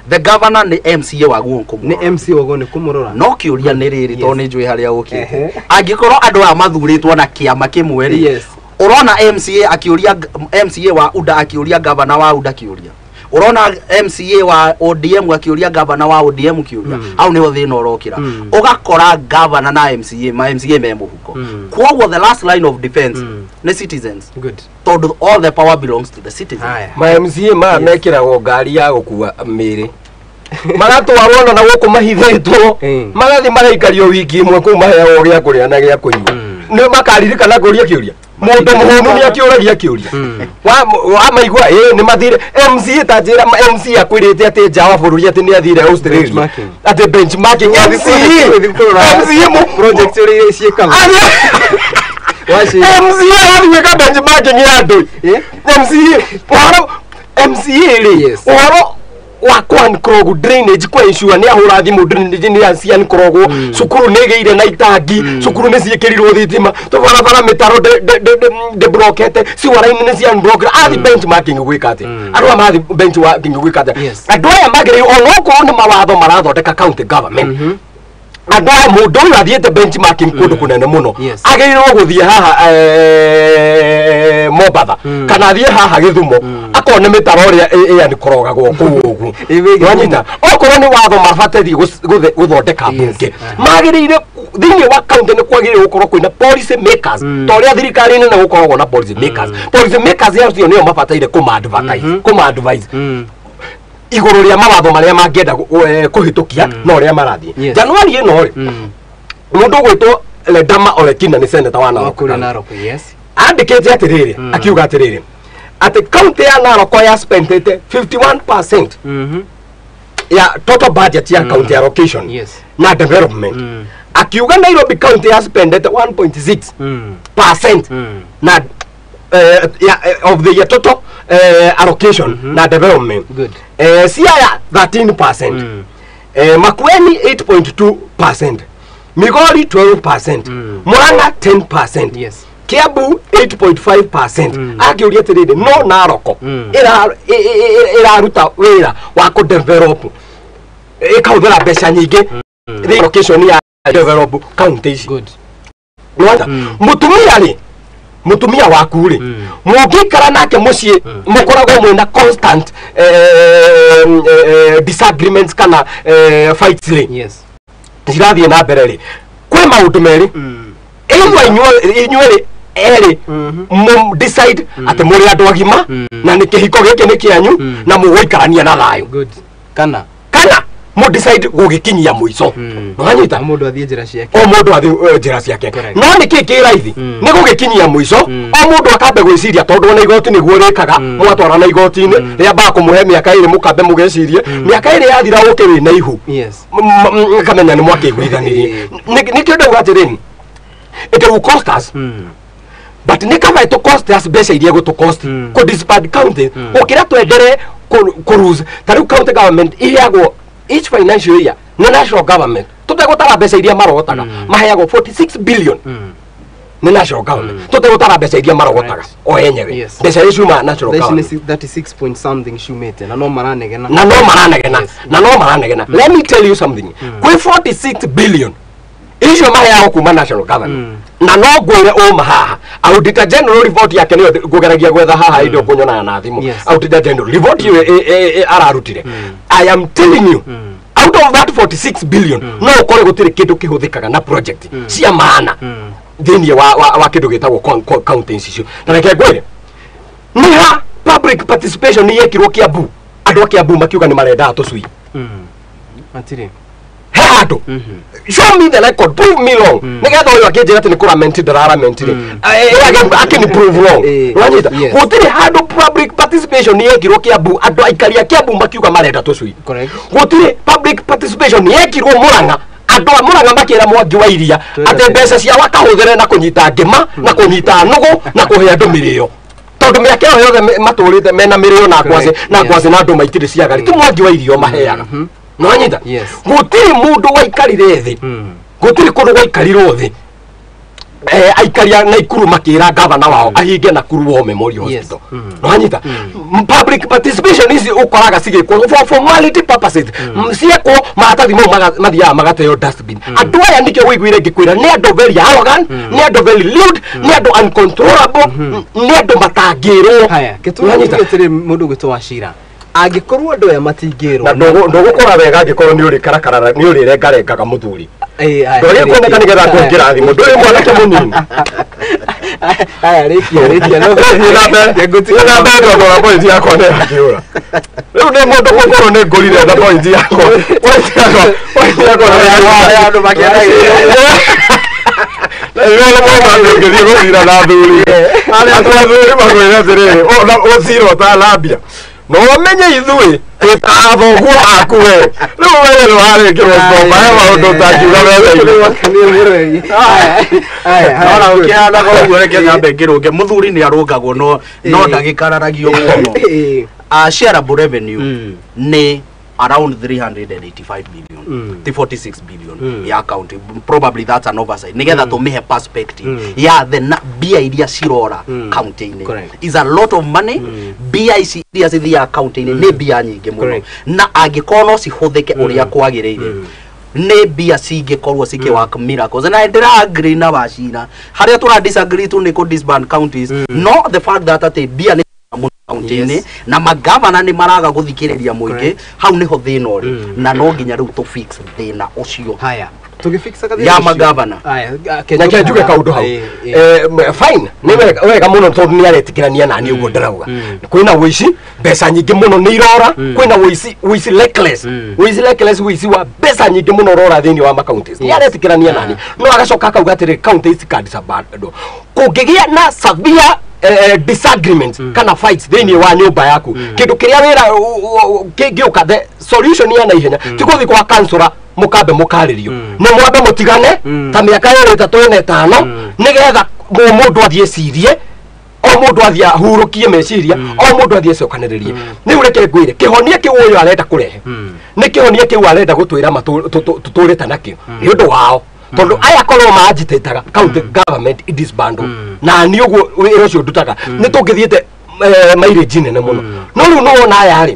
The governor nĩ MCA waguo kũmũrora. Nĩ MCA waguo nĩ kũmũrora. No kĩũria nĩ rĩrĩ, tondũ nĩ njũĩ harĩa ũkĩte. Angĩkorwo andũ aya mathurĩtwo na kĩama kĩmwe rĩ, urona MCA akiuria MCA wa UDA akiuria governor wa UDA kiuria, urona MCA wa ODM akiuria governor wa ODM kiuria, hau niho thina urokira. Ugakora governor na MCA ma MCA me muhuko. Koguo the last line of defense ni citizens. Good. Tondu all the power belongs to the citizens. Ma MCA ma mekiragwo ngari ya gukua mĩĩrĩ, magatwarwo na gũkũ mahithĩtwo, magathiĩ magaikario wiki ĩmwe kũu maheagwo gĩa kũrĩa na gĩa kũnyua, nĩ makaririkana kũria kĩũria. Mũndũ mũhũnu nĩ akĩũragia kĩũria wa maigua ĩ nĩ mathire MCA ta njĩra MCA akwĩrĩte atĩ nja wa bũrũri atĩ nĩ athire Australia atĩ benchmarking MCA project ĩrĩa ciĩkaga MCA athiĩ benchmarking ya andũ MCA ũhoro MCA rĩ ũhoro wa kwankrogwo drainage kwa ensure nĩ ahũra thimũ drainage nĩ ciankrogwo, cukuru nĩ ĩgĩire na itangi, cukuru nĩ ciĩkĩrirwo thitima, tũbarabara mĩtaro ndĩbrokete, ciwara-inĩ nĩ cianbrokete. Athi benchmarking gwĩka atĩa? Andũ aya mathi benchmarking gwĩka atĩa? Andũ aya magĩrĩirwo onokorwo nĩ mawatho marathondeka county government, andũ aya mũndũ ũyũ athiĩte benchmarking kũndũ kũnene mũno agĩrĩirwo gũthiĩ haha Mombatha kana athiĩ haha Gĩthumo akone mĩtaro ĩrĩa ĩyanĩkorogagwo kũu ũguo. Nĩwanyita? Okorwo nĩ watho mabataire gũthondeka mbunge magĩrĩire thĩinĩ wa county nĩ kwagĩrĩire gũkorwo kwĩna policy makers, ta ũrĩa thirikari nene gũkoragwo na policy makers. Policy makers acio nĩo mabataire kũma-advise igũrũ rĩa mawatho marĩa mangĩenda kũhĩtũkia na ũrĩa marathiĩ. Januari ĩno rĩ, mũndũ ũgwĩtwo Ledama Olekina nĩ senator wa Narok andĩkĩte atĩrĩrĩ, akiuga atĩrĩrĩ atĩ county ya Narok ya spendete 51% ya total budget ya county allocation na development. Akiuga Nairobi county ya spendete 1.6% na of the total allocation na development. Good. Siaya 13%, Makueni 8.2%, Migori 12%, Murang'a 10%, yes, Kiambu 8.5%. Akiuria atiriri, no Narok iraruta wira wa ku develop ikahuthira mbeca nyingĩ allocation ya develop county ici. Good. Mutumia rĩ, mutumia waku rĩ, mũngĩikara nake mũciĩ mũkoragwo mwĩna constant disagreements kana fights rĩ, yes, cirathiĩ na mbere rĩ, kwĩ maũndũ merĩ, ĩmwe inyuĩ erĩ mũ decide atĩ mũrĩ andũ agima na nĩ kĩhiko gĩkĩ nĩ kĩanyu na mũgũikarania na thayũ. Good. Kana Mu decide gũgĩkinyia mũico. Nĩwanyita? O mũndũ athiĩ njĩra ciake. O mũndũ athiĩ njĩra ciake. No nĩkĩ kĩ raithi? Nĩ gũgĩkinyia mũico, o mũndũ akambe gwĩciria tondũ ona igoti nĩguo rĩkaga, mwatwara na igoti-inĩ, rĩambaga kũmũhe mĩaka ĩrĩ mũkambe mũgecirie, mĩaka ĩrĩ yathira ũke wĩna ihu. Ngamenya nĩ mwakĩiguithanirie. Nĩkĩo ndauga atĩrĩrĩ, it will cost us. But nĩ kaba ĩtũ cost us mbeca iria gũtũ cost kũ disband county gũkĩra twendere kũ lose. Ta rĩu county government iheagwo each financial year nĩ national government tũtegũtara mbeca iria marogotaga maheagwo 46 billion nĩ national government tũtegũtara mbeca iria marogotaga o enyewe mbeca iria ciumaga national government 36 point something ciumĩte na no maranegena na no maranegena na no maranegena. Let me tell you something, kwĩ 46 billion icio maheagwo kuma national government na no ngwĩre ũma haha Auditor General report yake nĩyo ngũgeragia gwetha haha indo kũnyonana na thimũ. Auditor General report ĩyo ararutire, I am telling you, out of that 46 billion no ũkore gũtirĩ kĩndũ kĩhũthĩkaga na project cia maana thĩinĩ wa kĩndũ gĩtagwo county icio. Na reke ngwĩre nĩ ha public participation nĩ yekirwo Kiambu, andũ a Kiambu makiuga nĩ marendaga tũcui. Matirĩ he handũ. Show me the record, prove me wrong. Nĩgetha ũyũ akĩnjĩra atĩ nĩ kũramenti ndĩraramentire, akĩni prove wrong. Ũranyita? Gũtirĩ handũ public participation nĩ yekirwo Kiambu, andũ aikari a Kiambu makiuga marenda tũcui. Gũtirĩ public participation nĩ yekirwo Murang'a, andũ a Murang'a makĩra Mwangi wa Iria atĩ mbeca ciao akahũthĩre na kũnyita ngĩma na kũnyita nũgũ na kũhe andũ mĩrĩo tondũ mĩaka ĩyo yothe matũrĩte mena mĩrĩo na ngwacĩ na ngwacĩ na andũ maitirĩ ciagari ti Mwangi wa Iria maheaga. Nĩwanyita? Gũtirĩ mũndũ waikarire thĩ, gũtirĩ kũndũ gwaikarirwo thĩ aikari a Naikuru makĩra gavana wao ahinge Nakuru War Memorial Hospital. Nĩwanyita? Public participation ici ũkoraga cigĩkwo for formality purposes, ciekwo maratathi mau mathiaga magateo dustbin. Andũ aya nĩkĩo wĩiguire ngĩkwĩra nĩ andũ very arrogant, nĩ andũ very lewd, nĩ andũ uncontrollable, nĩ andũ matangĩrwo. Haya, kĩtũmi gĩtĩrĩ mũndũ gwĩtwo Wachira angĩkorwo andũ aya matingĩrwo na ndũgũkora wega angĩkorwo nĩ ũrĩ nĩ ũrĩrengarengaga mũthuri ndũrĩ kuoneka nĩgetha kũingĩra thimũ ndũrĩ mwanake mũnini. Haya, rĩkia rĩkia no thiĩ na mbere tondũ ona point yakwa nĩ yakĩũra. Rĩu nĩ mũndũ gũkorwo nĩ ngũrire na point yakwa point yakwa andũ makĩaragia ngĩthiĩ gũcira na athuri arĩa athuri makwĩra atĩrĩrĩ ũcira ũtanambia no ũmenye ithuĩ twĩta athoguo aku we rĩu we nĩ warĩkĩrwo ngomba he maũndũ ũtangiuga metha-inĩ. Nona ũkĩhanaga ũguo reke nyambe ngĩrũnge mũthuri nĩ arũngagwo no ndagĩkararagio mũno. Shareable revenue nĩ around 385 billion, the 46 billion ya county. Probably that's an oversight. Nigetha tumihe perspective ya the mbia iria cirora county-inĩ is a lot of money. Mbia ici iria cithiaga county-inĩ nĩ mbia nyingĩ mũno na angĩkorwo no cihũthĩke ũrĩa kwagĩrĩire nĩ mbia cingĩkorwo cikĩwork miracles. Na ndĩra agree na Wachira harĩa tũra disagree tu nĩ kũ disband counties, no the fact that atĩ mbia nĩ county-inĩ na magavana nĩ maraga gũthikĩrĩria mũingĩ, hau nĩho thĩna ũrĩ na no nginya rĩu tũ fix thĩna ũcio. Haya, tũgĩfixa gathĩna ya magavana. Reke njuge kaũndũ hau. Fine, nĩ wega mũno tondũ nĩ aretĩkĩrania nani ũguo ndĩrauga. Kwĩna ũici, mbeca nyingĩ mũno nĩ irora, kwĩna ũici, ũici reckless, ũici reckless, ũici wa mbeca nyingĩ mũno ũrora thĩinĩ wa ma-counties. Nĩ aretĩkĩrania nani no agacoka akauga atĩrĩ counties cikadisabandwo kũngĩgĩa na severe disagreements kana fights thĩinĩ wa nyũmba yaku kĩndũ kĩrĩa wĩra kĩngĩũka the solution ya naihenya ti gũthiĩ kwa councillor mũkambe mũkarĩrio nĩ mwambe mũtigane ta mĩaka ĩrĩ ĩtatũ ĩna ĩtano nĩgetha mũndũ athiĩ ecirie o mũndũ athiĩ ahurũkie meciria o mũndũ athiĩ acokanĩrĩrie. Rĩu reke ngwĩre kĩhonia kĩu ũyũ arenda kũrehe nĩ kĩhonia kĩu arenda gũtwĩra tũtũrĩte nakĩo nĩ ũndũ wao tondũ aya korwo manjitĩtaga county government idisbandwo na niĩ ũguo wĩra ũcio ndutaga nĩ tũngĩthiĩte mileage nene mũno. No rĩu nĩ wona aya rĩ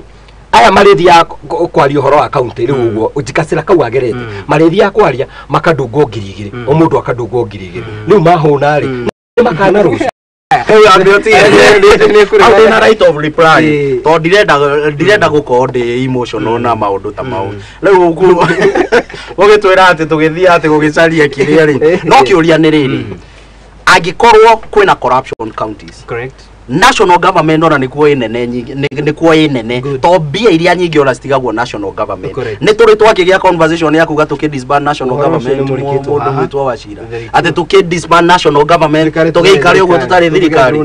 aya marĩthiaga kwaria ũhoro wa county rĩu ũguo njikacĩra kau agerete marĩthiaga kwaria makandungwo 2,000 o mũndũ akandungwo 2,000 rĩu mahũna rĩ nĩ makana rũciũ. Ndĩna right of reply tondũ ndirenda gũkorwo ndĩ emotional na maũndũ ta mau. Rĩu ũgĩtwĩra atĩ tũgĩthiĩ atĩ gũgĩcaria kĩrĩa rĩ no kĩũria nĩ rĩrĩ angĩkorwo kwĩna corruption counties, correct, National government ona nikuo inene nyingi, nikuo inene to mbia iria nyingi ona citigagwo national government. Nĩ tũrĩ twakĩgĩa conversation ya kuga tũkĩ disband national government, mũndũ gwĩtwo Wachira atĩ tũkĩ disband national government tũgĩikare ũguo tũtarĩ thirikari.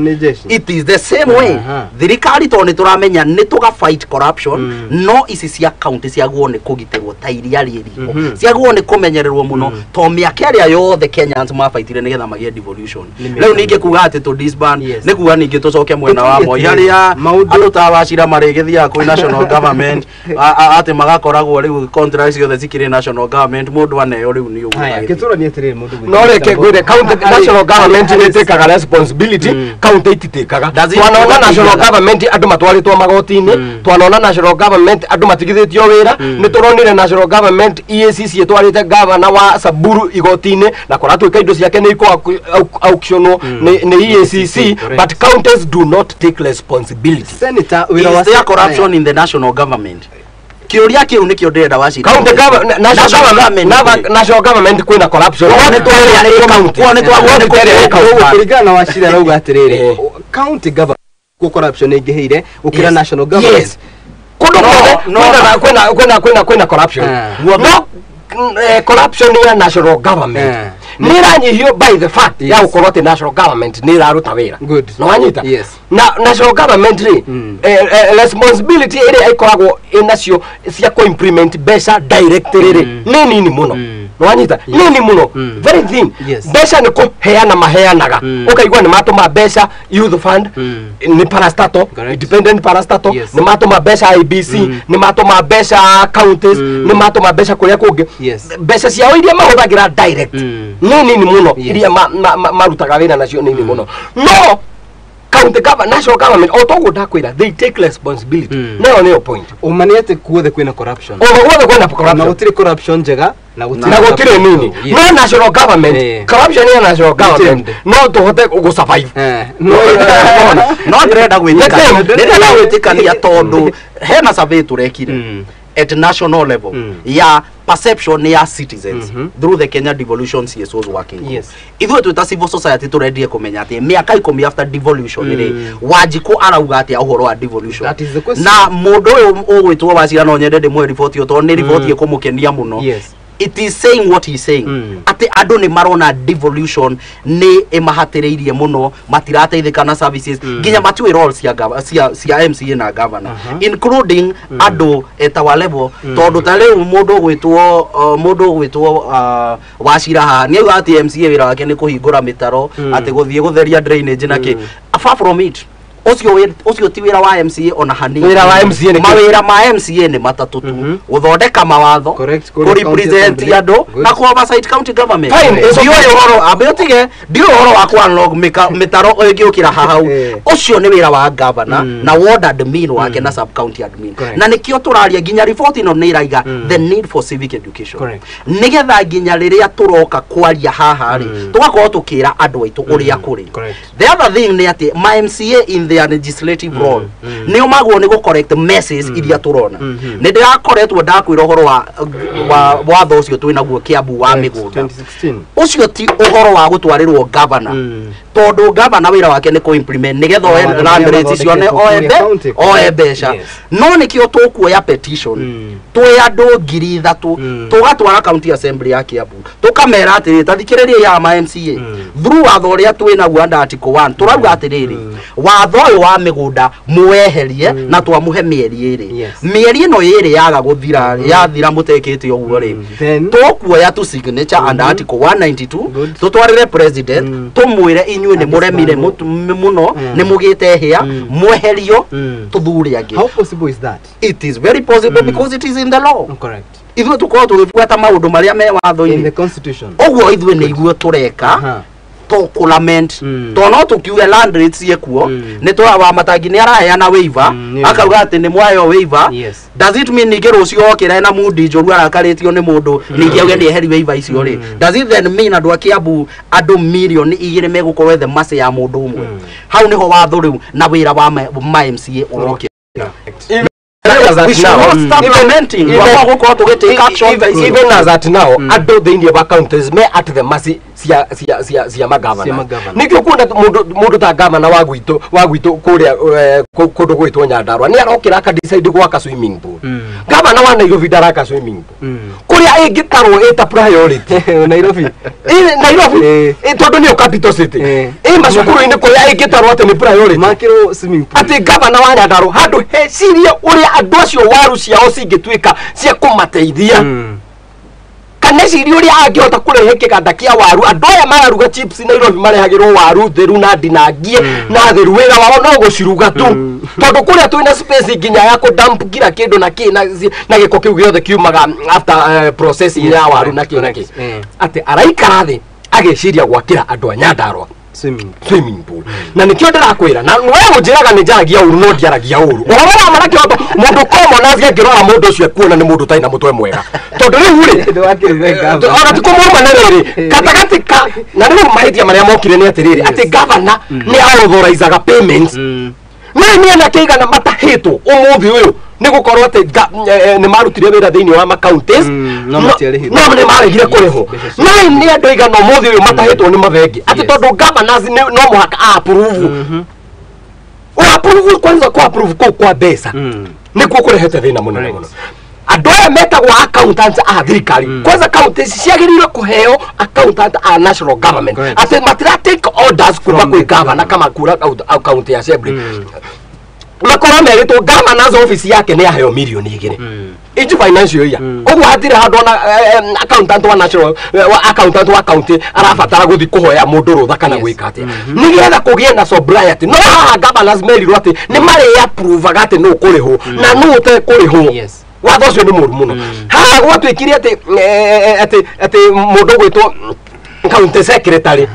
It is the same way thirikari to nĩ tũramenya nĩ tũga fight corruption, no ici cia county ciagwo nĩ kũgitĩrwo ta iria rĩ riko, ciagwo nĩ kũmenyererwo mũno to mĩaka ĩrĩa yothe Kenyans mabaitire nĩgetha magĩe devolution. Rĩu ningĩ kuga atĩ tũ disband nĩ kuga ningĩ tũcoke mwena wa Moi harĩa andũ ta Wachira marĩgĩthiaga kwĩ national government atĩ magakoragwo rĩu contracts ciothe cikĩrĩ national government, mũndũ aneo rĩu nĩ ũguo. Haya, kĩtũranie atĩrĩrĩ mũndũ no reke ngwĩre county national government nĩ ĩtĩkaga responsibility, county ititĩkaga. Twanona national government andũ matwarĩtwo magoti-inĩ, twanona national government andũ matigithĩtio wĩra, nĩ tũronire national government EACC ĩtwarĩte governor wa Samburu igoti-inĩ na kũratuĩka indo ciake nĩ ikũ auctionwo nĩ EACC, but counties do not take responsibility. Senator, wĩra Is there corruption in the national government? Kĩũria kĩu nĩkĩo ndĩrenda Wachira. County government, national government kwĩna corruption. Kũringana na Wachira arauga atĩrĩrĩ, county government kuo corruption ĩingĩhĩire gũkĩra national government. Yes. Kũndũ guothe kwĩna corruption. No corruption ya national government nĩ ĩranyihio by the fact ya gũkorwo atĩ national government nĩ ĩraruta wĩra. No wanyita? Na national government rĩ, responsibility ĩrĩa ĩkoragwo ĩnacio cia kũ implement mbeca directly rĩ nĩ nini mũno. No wanyita? Nini mũno, very thin. Mbeca nĩ kũheana maheanaga, ũkaigua nĩ matũma mbeca youth fund, nĩ parastatal, independent parastatal, nĩ matũma mbeca IBC, nĩ matũma mbeca counties, nĩ matũma mbeca kũrĩa kũngĩ. Mbeca ciao iria mahũthagĩra direct nĩ nini mũno, iria marutaga wĩra nacio nini mũno. No county government, national government, o toguo ndakwĩra, they take responsibility. Nayo nĩyo point. Ũma nĩ atĩ guothe kwĩna corruption. O guothe kwĩna corruption. Na gũtirĩ corruption njega na gũtirĩ nini. No national government, corruption ya national government no tũhote gũ survive. No ndĩrenda gwĩtĩkania, ndĩrenda gwĩtĩkania tondũ hena survey tũrekire at national level ya perception ya citizens through the Kenya Devolution CSOs working group. Ithuĩ twĩ ta civil society tũrendire kũmenya atĩ mĩaka 10 after devolution rĩ, Wanjikũ arauga atĩa ũhoro wa devolution. That is the question. Na mũndũ ũyũ ũgwĩtwo Wachira no nyende ndĩmũhe riboti ĩyo tondũ nĩ riboti ĩkũmũkenia mũno. It is saying what he's saying. Atĩ andũ nĩ marona devolution nĩ ĩmahatĩrĩirie mũno, matirateithĩka na services, nginya matiũĩ roles cia MCA na governor, including andũ at our level, tondũ ta rĩu mũndũ ũgwĩtwo Wachira haha nĩ auga atĩ MCA wĩra wake nĩ kũhingũra mĩtaro, atĩ gũthiĩ gũtheria drainage na kĩ. Far from it. Ũcio ti wĩra wa MCA ona hanini. Wĩra wa MCA nĩ mawĩra ma MCA nĩ matatũ tu: gũthondeka mawatho, kũ represent andũ na kũ oversight county government. Ndiũĩ ũhoro ambe ũtige, ndiũĩ ũhoro wa kũ unlock mĩtaro ĩngĩũkĩra hahau. Ũcio nĩ wĩra wa governor na ward admin wake na sub county admin. Na nĩkĩo tũraria nginya report ĩno nĩ ĩraiga the need for civic education, nĩgetha nginya rĩrĩa tũroka kwaria haha rĩ, tũgakorwo tũkĩra andũ aitũ ũrĩa kũrĩ. The other thing nĩ atĩ ma MCA in their legislative role nĩo magwo nĩ gũ correct messes iria tũrona. Nĩ ndĩrakoretwo ndakwĩra ũhoro wa watho ũcio twĩnaguo Kiambu wa mĩgũnda. Ũcio ti ũhoro wa gũtwarĩrwo governor, tondũ governor wĩra wake nĩ kũ implement nĩgetha oe land rates cione oe mbeca. No nĩkĩo tũkuoya petition twĩ andũ 3,000 tũgatwara county assembly ya Kiambu, tũkamera atĩrĩrĩ, ta thikĩrĩria ya ma MCA through watho ũrĩa twĩnaguo under article 1 tũrauga atĩrĩrĩ, watho ũyũ wa mĩgũnda mũweherie na twamũhe mĩeri ĩrĩ. Mĩeri ĩno ĩrĩ yaga gũthira, yathira mũtekĩte ũguo rĩ, tũkuoya tu signature under article 192 tũtwarĩre president tũmwĩre inyuĩ nĩ mũremire mũno, nĩ mũgĩte hĩa, mweherio, tũthure angĩ. How possible is that? It is very possible because it is in the law. Correct. Ithuĩ tũkorwo tũgĩbuata maũndũ marĩa me watho-inĩ. In the constitution. Ũguo ithuĩ nĩ iguo tũreka to lament to no tukiuge land rates ciekuo nĩ twa wa Matangi nĩ araheana waiver, akauga atĩ nĩ mwayo waiver. Does it mean ningĩ rũciũ okĩra na mundi njũru arakarĩtio nĩ mũndũ ningĩ auge nĩ eheri waiver icio rĩ? Does it then mean andũ a Kiambu andũ mirioni 2 megũkorwo the mercy ya mũndũ ũmwe? Hau nĩho watho rĩu na wĩra wa ma MCA ũrokĩra. We should not stop lamenting. Even as at now, andũ thĩinĩ wa counties me at the mercy cia magavana. Nĩkĩo kuona mũndũ ta gavana wa gwitũ kũrĩa kũndũ gwĩtwo Nyandarua nĩ arokĩra aka decide gwaka swimming pool. Gavana wa Nairobi ndaraka swimming pool. Kũrĩa ĩngĩtarwo ĩta priority. Nairobi. Nairobi. Tondũ nĩyo capital city. Macukuru-inĩ kũrĩa ĩngĩtarwo atĩ nĩ priority. Makĩrwo swimming pool. Atĩ gavana wa Nyandarua handũ hecirie ũrĩa andũ acio waru ciao cingĩtuĩka cia kũmateithia. Kana cirie ũrĩa angĩhota kũrehe kĩganda kĩa waru. Andũ aya mararuga chips Nairobi marehagĩrwo waru theru na ndinangie na theru, wĩra wao no gũciruga tu. Tondũ kũrĩa twĩna space nginya ya kũ dump kila kĩndũ na kĩ na gĩko kĩu gĩothe kiumaga after processing ya waru na kĩ na kĩ. Atĩ araikara thĩ ageciria gwakĩra andũ a Nyandarua swimming pool. Na nikio ndirakwira na we unjiraga ni njaragia uru no ndiaragia uru. Ũhoro wa mara kĩhoto mũndũ common as angĩrora mũndũ ũcio ekuona nĩ mũndũ ũtarĩ na mũtwe mwega. Tondũ rĩu rĩ ona ti kũmũruma na rĩrĩ gatagatĩ ka na rĩu mahĩtia marĩa mokire nĩ atĩrĩrĩ atĩ governor nĩ authorizaga payments. Nĩ mĩena kĩigana matahĩtwo ũmũthĩ ũyũ nĩ gũkorwo atĩ nĩ marutire wĩra thĩinĩ wa ma-counties no nĩ maregire kũrĩhwo. No nĩ andũ aigana ũmũthĩ ũyũ matahĩtwo nĩ mabengi atĩ tondũ governors no mũhaka approve. Approve kwanza kwa approve kũu kwa mbeca nĩkuo kũrehete thĩna mũnene mũno. Andũ aya metagwo accountants a thirikari kwanza counties ciagĩrĩirwo kũheo accountant a national government atĩ matira take orders kuma kwĩ governor kama kura county assembly. Makorwo merĩtwo governor's office yake nĩ aheo milioni 2 each financial year. Ũguo hatirĩ handũ ona accountant wa national accountant wa county arabatara gũthiĩ kũhoya mũndũ rũtha kana gwĩka atĩa nĩgetha kũgĩe na sobriety. No haha governors merirwo atĩ nĩ marĩ approvaga atĩ nũ ũkũrĩhwo na nũ ũtekũrĩhwo. Watho ũcio nĩ mũũru mũno. Haha gwatuĩkire atĩ atĩ mũndũ ũgwĩtwo county secretary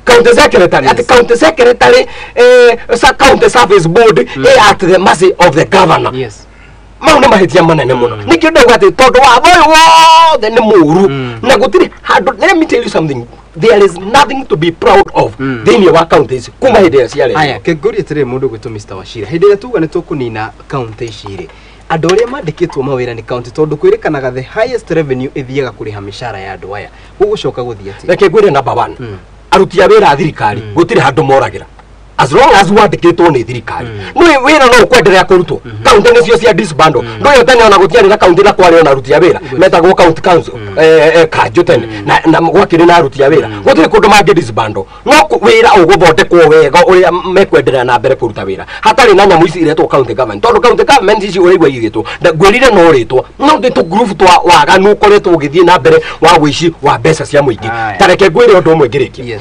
county secretary at county secretary county service board at the mercy of the governor. Yes. Mau nĩ mahĩtia manene mũno. Nĩkĩo ndauga atĩ tondũ watho ũyũ wothe nĩ mũũru na gũtirĩ handũ. Let me tell you something, there is nothing to be proud of thĩinĩ wa counties kuma hĩndĩ ĩrĩa ciarehirwo. Aya, kĩngũria atĩrĩrĩ mũndũ ũgwĩtwo Mr. Wachira, hĩndĩ ĩrĩa tuga nĩ tũkũnina county ici rĩ, andũ arĩa mandĩkĩtwo mawĩra nĩ county tondũ kwĩrĩkanaga the highest revenue ĩthiaga kũrĩha mĩcara ya andũ aya, gũgũcoka gũthiĩ atĩa? Reke ngwĩre number 1, aruti a wĩra a thirikari gũtirĩ handũ moragĩra as long as wandĩkĩtwo nĩ thirikari. No wĩra no ũkwenderea kũrutwo. County nĩcio cia disbandle. Ndũĩ tene ona gũtiarĩ na county na kwarĩ ona aruti a wĩra metagwo county council kanjũ tene na gwakĩrĩ na aruti a wĩra gũtirĩ kũndũ mangĩ disbandle. No wĩra ũgũthondekwo wega ũrĩa mekwenderea na mbere kũruta wĩra hatarĩ na nyamũ ici iretwo county government, tondũ county government ici ũraigua igĩtwo ngwĩrire no rĩtwo no nĩ tũ group twa waganu ũkoretwo ũgĩthiĩ na mbere wa wũici wa mbeca cia mũingĩ. Ta reke ngwĩre ũndũ ũmwe ngĩrĩkia.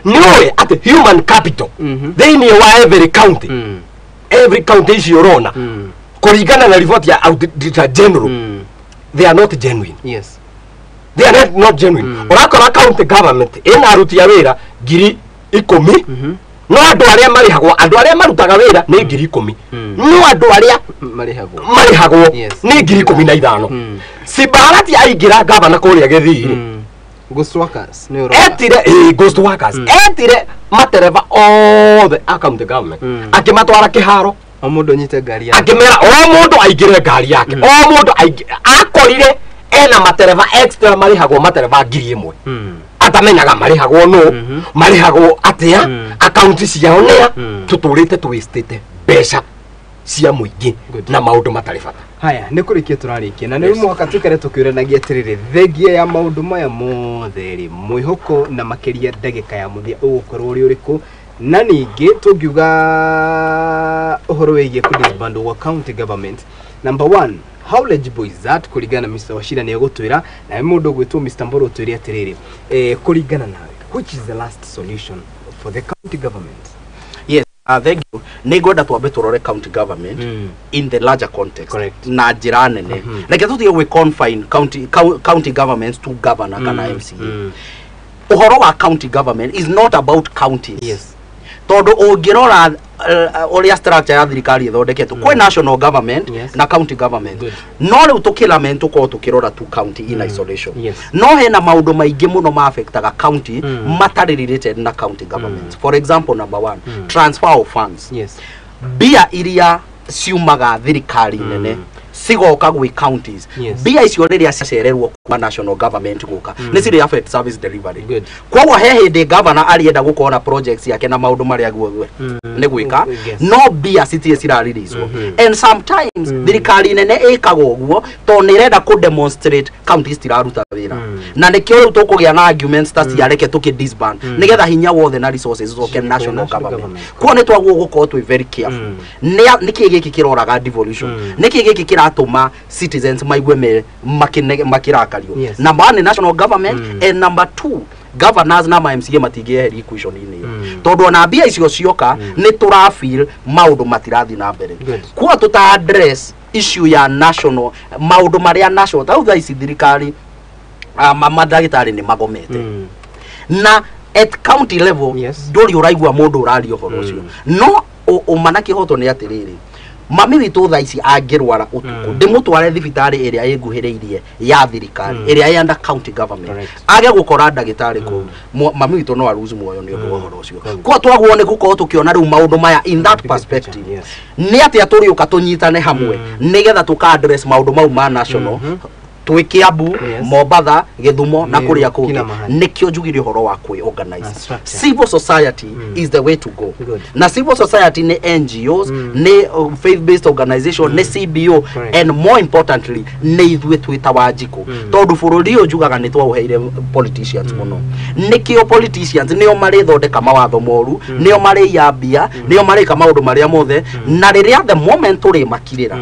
Nĩũĩ atĩ human capital thĩinĩ wa every county, every county ici ũrona kũringana na report ya Auditor General, they are not genuine. Yes. They are not genuine. Ũrakora county government ĩna aruti a wĩra 10,000, no andũ arĩa marĩhagwo, andũ arĩa marutaga wĩra nĩ 10,000, no andũ arĩa marĩhagwo nĩ 15,000. Cibarati aingĩra gavana kũrĩa Gĩthii, ghost workers nĩ etire ghost workers etire matereba othe a county government akĩmatwara kĩharo, o mũndũ anyite ngari yake, akĩmera o mũndũ aingĩre ngari yake, o mũndũ akorire ena matereba extra marĩhagwo matereba 1,000 atamenyaga marĩhagwo nũ, marĩhagwo atĩa, akaunti ciao nĩa. Tũtũrĩte tũwĩstĩte mbeca cia mũingĩ na maũndũ matarĩ bata. Haya, nĩ kũrĩkia tũrarĩkia na nĩ mũhaka tũikare tũkĩũranagia atĩrĩrĩ, thengia ya maũndũ maya mothe rĩ, mwĩhoko na makĩria ndagĩka ya mũthia ũgũkorwo ũrĩ ũrĩkũ? Na ningĩ tũngiuga ũhoro wĩgiĩ kũdisband gwa county government, number 1, how legible is that? Kũringana na Mr. Wachira nĩ egũtwĩra, nawe mũndũ ũgwĩtwo Mr. Mboro ũtwĩre atĩrĩrĩ, kũringana nawe, which is the last solution for the county government? Yes. Thank you. Nĩ ngwenda twambe tũrore county government in the larger context. Correct. Na njĩra nene. Reke tũtige gwĩ confine county governments to governor kana MCA. Ũhoro wa county government is not about counties. Yes. Tondũ ũngĩrora ũrĩa structure ya thirikari ĩthondeketwo, kwĩ national government na county government. No rĩu tũkĩlament tũkorwo tũkĩrora tu county in isolation. No hena maũndũ maingĩ mũno ma affectaga county matarĩ related na county government. For example, number 1, transfer of funds. Yes. Mbia iria ciumaga thirikari nene cigoka gwĩ counties. Mbia icio rĩrĩa ciacererwo kuma national government gũka nĩ cirĩ affect service delivery. Koguo he hĩndĩ governor arĩenda gũkorwo na projects yake na maũndũ marĩa guo nĩ gwĩka, no mbia citirĩ cirareleasewo. And sometimes thirikari nene ĩkaga ũguo tondũ nĩ ĩrenda kũ demonstrate counties tiraruta wĩra, na nĩkĩo rĩu tũkũgĩa na arguments ta cia reke tũkĩ disband nĩgetha hinya wothe na resources icoke national government. Koguo nĩ twagwo gũkorwo twĩ very careful. Nĩkĩ gĩkĩ kĩroraga devolution? Nĩkĩ gĩkĩ kĩratũma citizens maigue me makirakario? Number one, national government, and number two, governors na ma MCA matingĩeheria equation-inĩ ĩyo, tondũ ona mbia icio cioka nĩ tũrafeel maũndũ matirathiĩ na mbere. Koguo tũta address issue ya national maũndũ marĩa national ta thaa ici thirikari mandagĩtarĩ nĩ magomete, na at county level ndũrĩ ũraigua mũndũ ũraria ũhoro ũcio. No ũma na kĩhoto nĩ atĩrĩrĩ, mami witũ thaa ici angĩrwara ũtukũ ndĩmũtware thibitarĩ ĩrĩa ĩnguhĩrĩirie ya thirikari ĩrĩa ĩ under county government, age gũkora ndagĩtarĩ kũu, mami witũ no aruzi muoyo nĩ ũndũ wa ũhoro ũcio. Koguo twagwo nĩ gũkorwo tũkĩona rĩu maũndũ maya in that perspective. Nĩ atĩa tũrĩũka tũnyitane hamwe nĩgetha tũka address maũndũ mau ma national twĩ Kiambu, Mombatha, Gĩthumo na kũrĩa kũngĩ. Nĩkĩo njugire ũhoro wa kwĩ organize. Civil society is the way to go. Na civil society nĩ NGOs, nĩ faith based organization, nĩ CBO, and more importantly nĩ ithuĩ twĩ ta Wanjikũ, tondũ bũrũri ũyũ njugaga nĩ twaũheire politicians mũno. Nĩkĩo politicians nĩo marĩthondeka mawatho moru, nĩo marĩiya mbia, nĩo marĩka maũndũ marĩa mothe, na rĩrĩa the moment tũrĩmakirĩra,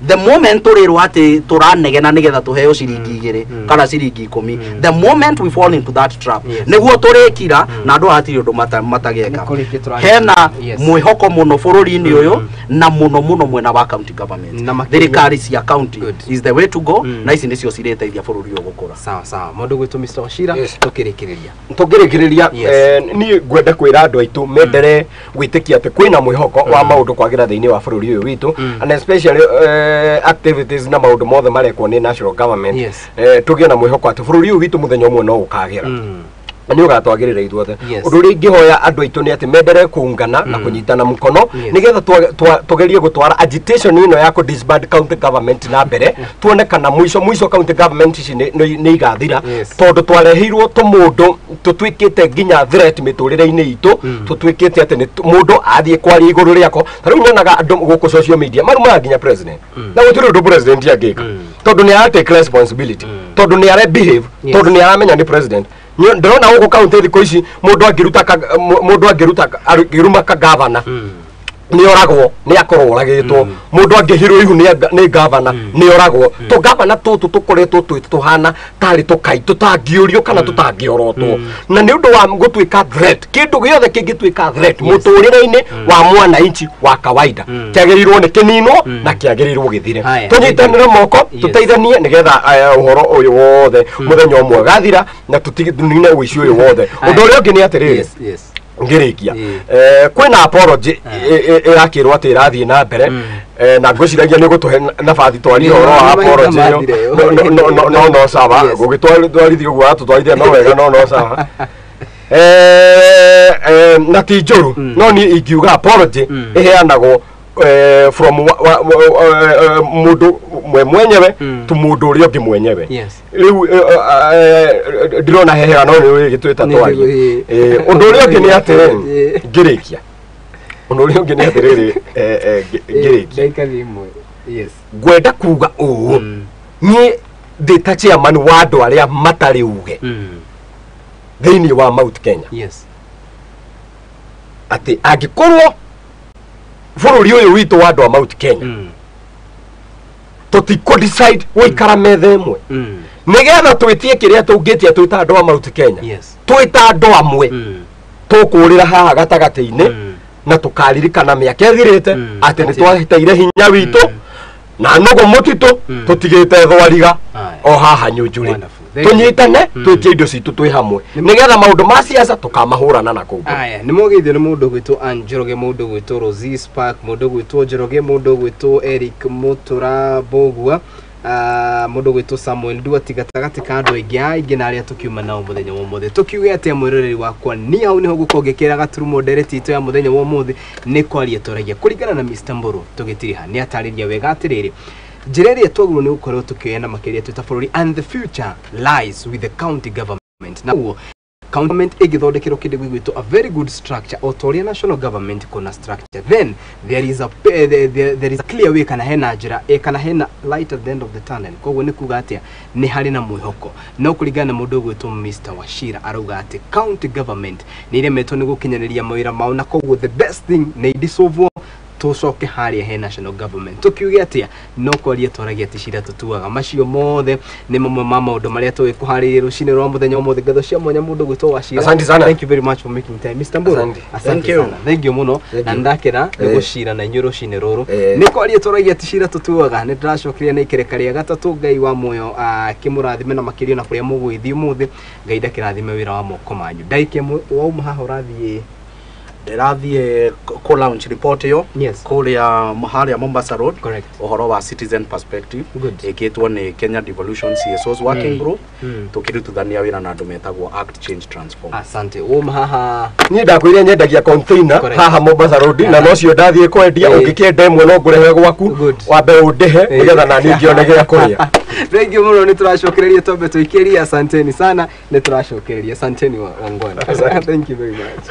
the moment tũrĩrwo atĩ tũranegena nĩgetha tũheo ciringi 2 kana ciringi 10, the moment we fall into that trap nĩguo tũrĩkira na andũ hatirĩ ũndũ matageka. Hena mwĩhoko mũno bũrũri-inĩ ũyũ na mũno mũno mwena wa county government. Thirikari cia county is the way to go, na ici nĩcio cirĩteithia bũrũri ũyũ gũkũra. Sawa sawa, mũndũ gwitũ Mr. Wachira, tũkĩrĩkĩrĩria niĩ ngwenda kwĩra andũ aitũ mendere gwĩtĩkia atĩ kwĩna mwĩhoko wa maũndũ kwagĩra thĩinĩ wa bũrũri ũyũ witũ, and especially activities na maũndũ mothe marekwo nĩ national government. Tũgĩe na mwĩhoko atĩ bũrũri ũyũ witũ mũthenya ũmwe no ũkagĩra, na nĩ ũgatwagĩrĩra ithuothe. Ũndũ ũrĩa ingĩhoya andũ aitũ nĩ atĩ mendere kũungana na kũnyitana mũkono nĩgetha tũgerie gũtwara agitation ĩno ya kũ disband county government na mbere, tuone kana mũico mũico county government ici nĩ igathira, tondũ twareheirwo tũmũndũ tũtuĩkĩte nginya threat mĩtũrĩre-inĩ itũ, tũtuĩkĩte atĩ mũndũ athiĩ kwaria igũrũ rĩako. Ta rĩu nyonaga andũ gũkũ social media marumaga nginya president, na gũtirĩ ũndũ president angĩka, tondũ nĩ ara take responsibility, tondũ nĩ ara behave, tondũ nĩ aramenya nĩ president. Ndĩrona gũkũ county thikũ ici mũndũ angĩruta angĩruma ka governor nĩ oragwo, nĩ akorwo oragĩtwo. Mũndũ angĩhirwo ihu nĩ governor nĩ oragwo. Tũ governor tũtũ tũkoretwo twĩ tũhana tarĩ tũkai tũtangĩũrio kana tũtangĩorotwo, na nĩ ũndũ wa gũtuĩka threat. Kĩndũ gĩothe kĩngĩtuĩka threat mũtũrĩre-inĩ wa mwananchi wa kawaida kĩagĩrĩirwo nĩ kĩninwo na kĩagĩrĩirwo gĩthire. Tũnyitanĩre moko, tũteithanie nĩgetha ũhoro ũyũ wothe mũthenya ũmwe ũgathira na tũnine ũici ũyũ wothe. Ũndũ ũrĩa ũngĩ nĩ atĩrĩrĩ, ngĩrĩkia, kwĩna apology ĩrakĩrwo atĩ ĩrathiĩ na mbere, na ngwĩciragia nĩ gũtũhe nabathi twarie ũhoro wa apology ĩyo, no no sawa, gũgĩtwarithia ũguo atũtwarithia no wega, no no sawa, na ti njũru, no niĩ ingiuga apology ĩheanagwo from mũndũ mwenyewe tu mũndũ ũrĩa ũngĩ mwenyewe. Rĩu ndĩrona hehera no nĩ ũgĩtwĩta twarie. Ũndũ ũrĩa ũngĩ nĩ atĩrĩrĩ, ngĩrĩkia, ũndũ ũrĩa ũngĩ nĩ atĩrĩrĩ, ngĩrĩkia, ngwenda kuga ũũ, niĩ ndĩ ta chairman wa andũ arĩa matarĩ uge thĩinĩ wa Mount Kenya, atĩ angĩkorwo bũrũri ũyũ witũ wa andũ a Mount Kenya tũtikũ decide gũikara metha ĩmwe nĩgetha twĩtie kĩrĩa tũngĩtia twĩ ta andũ a Mount Kenya, twĩ ta andũ amwe, tũkũrĩra haha gatagatĩ-inĩ na tũkaririkana mĩaka ĩthirĩte atĩ nĩ twateire hinya witũ na nũgũ mũtitũ tũtigĩte thwariga o haha Nyunjurĩ. Tũnyitane twĩtie indo citũ twĩ hamwe nĩgetha maũndũ ma siasa tũkamahũrana na kũu. Aya nĩ mogĩithio nĩ mũndũ gwĩtwo Ann Njoroge, mũndũ gwĩtwo Rosie Spark, mũndũ gwĩtwo Njoroge, mũndũ gwĩtwo Eric Mutura Mbũgua, Mũndũ gwĩtwo Samuel Nduati gatagatĩ ka andũ aingĩ aingĩ na arĩa tũkiuma nao mũthenya wa ũmũthĩ. Tũkiuge atĩa mwĩroreri wakwa, niĩ hau nĩho ngũkorwo ngĩkĩra gaturumo ndereti itũ ya mũthenya wa ũmũthĩ. Nĩ kwaria twaragia kũringana na Mr. Mburu tũgĩtiriha nĩ atarĩria wega atĩrĩrĩ, njĩra ĩrĩa twagĩrĩirwo nĩ gũkorwo tũkĩoya na makĩria twĩ ta bũrũri, and the future lies with the county government. Na ũguo county government ĩngĩthondekerwo kĩndũ gĩgwĩtwo a very good structure, o ta ũrĩa national government kuna structure, then there is a clear way, kana hena njĩra kana hena light at the end of the tunnel. Koguo nĩ kuga atĩa, nĩ harĩ na mwĩhoko. No kũringana na mũndũ ũgwĩtwo Mr. Wachira arauga atĩ county government nĩ iremetwo nĩ gũkinyanĩria mawĩra mao, na koguo the best thing nĩ idissolvwo tucoke harĩa he national government. Tukiuge atĩa, no kwaria twaragia ti cira tũtuaga. Macio mothe nĩ mamwe ma maũndũ marĩa tũgĩkũharĩria rũcinĩ rwa mũthenya ũmũthĩ. Ngatho cia mwanya mũndũ gwĩtwo Wachira. Asante sana. Thank you very much for making time, Mr. Mburu. Asante. Asante Thank you. sana. Thank you mũno. Thank Na you. ndakena nĩ gũcira na inyuĩ rũcinĩ rũrũ. Nĩ kwaria twaragia ti cira tũtuaga. Nĩ ndĩracokeria na ikereka rĩa gatatũ. Ngai wa muoyo akĩmũrathime na makĩria na kũrĩa mũgũgĩthiĩ ũmũthĩ. Ngai ndakĩrathime wĩra wa moko manyu. Ndagĩka ĩmwe wauma haha ũrathiĩ? Ndĩrathiĩ kũ launch report ĩyo Yes. kũrĩa harĩa Mombasa Road. Correct. Ũhoro wa citizen perspective. Good. Ĩkĩtwo nĩ Kenya Devolution CSOs Working Group, tũkĩrutithania wĩra na andũ metagwo Act Change Transform. Asante. Wauma haha? Niĩ ndakwĩrire nyendagia container Correct. haha Mombasa Road, na nocio ndathiĩ kwendia. Ũngĩkĩenda ĩmwe no ngũrehe gwaku. Good. Wambe ũndĩhe nĩgetha nani ngĩone gĩa kũrĩa. Thank you mũno. Nĩ tũracokereria, twambe tũikĩrie. Asanteni sana, nĩ tũracokereria. Asanteni wangwana. Thank you very much.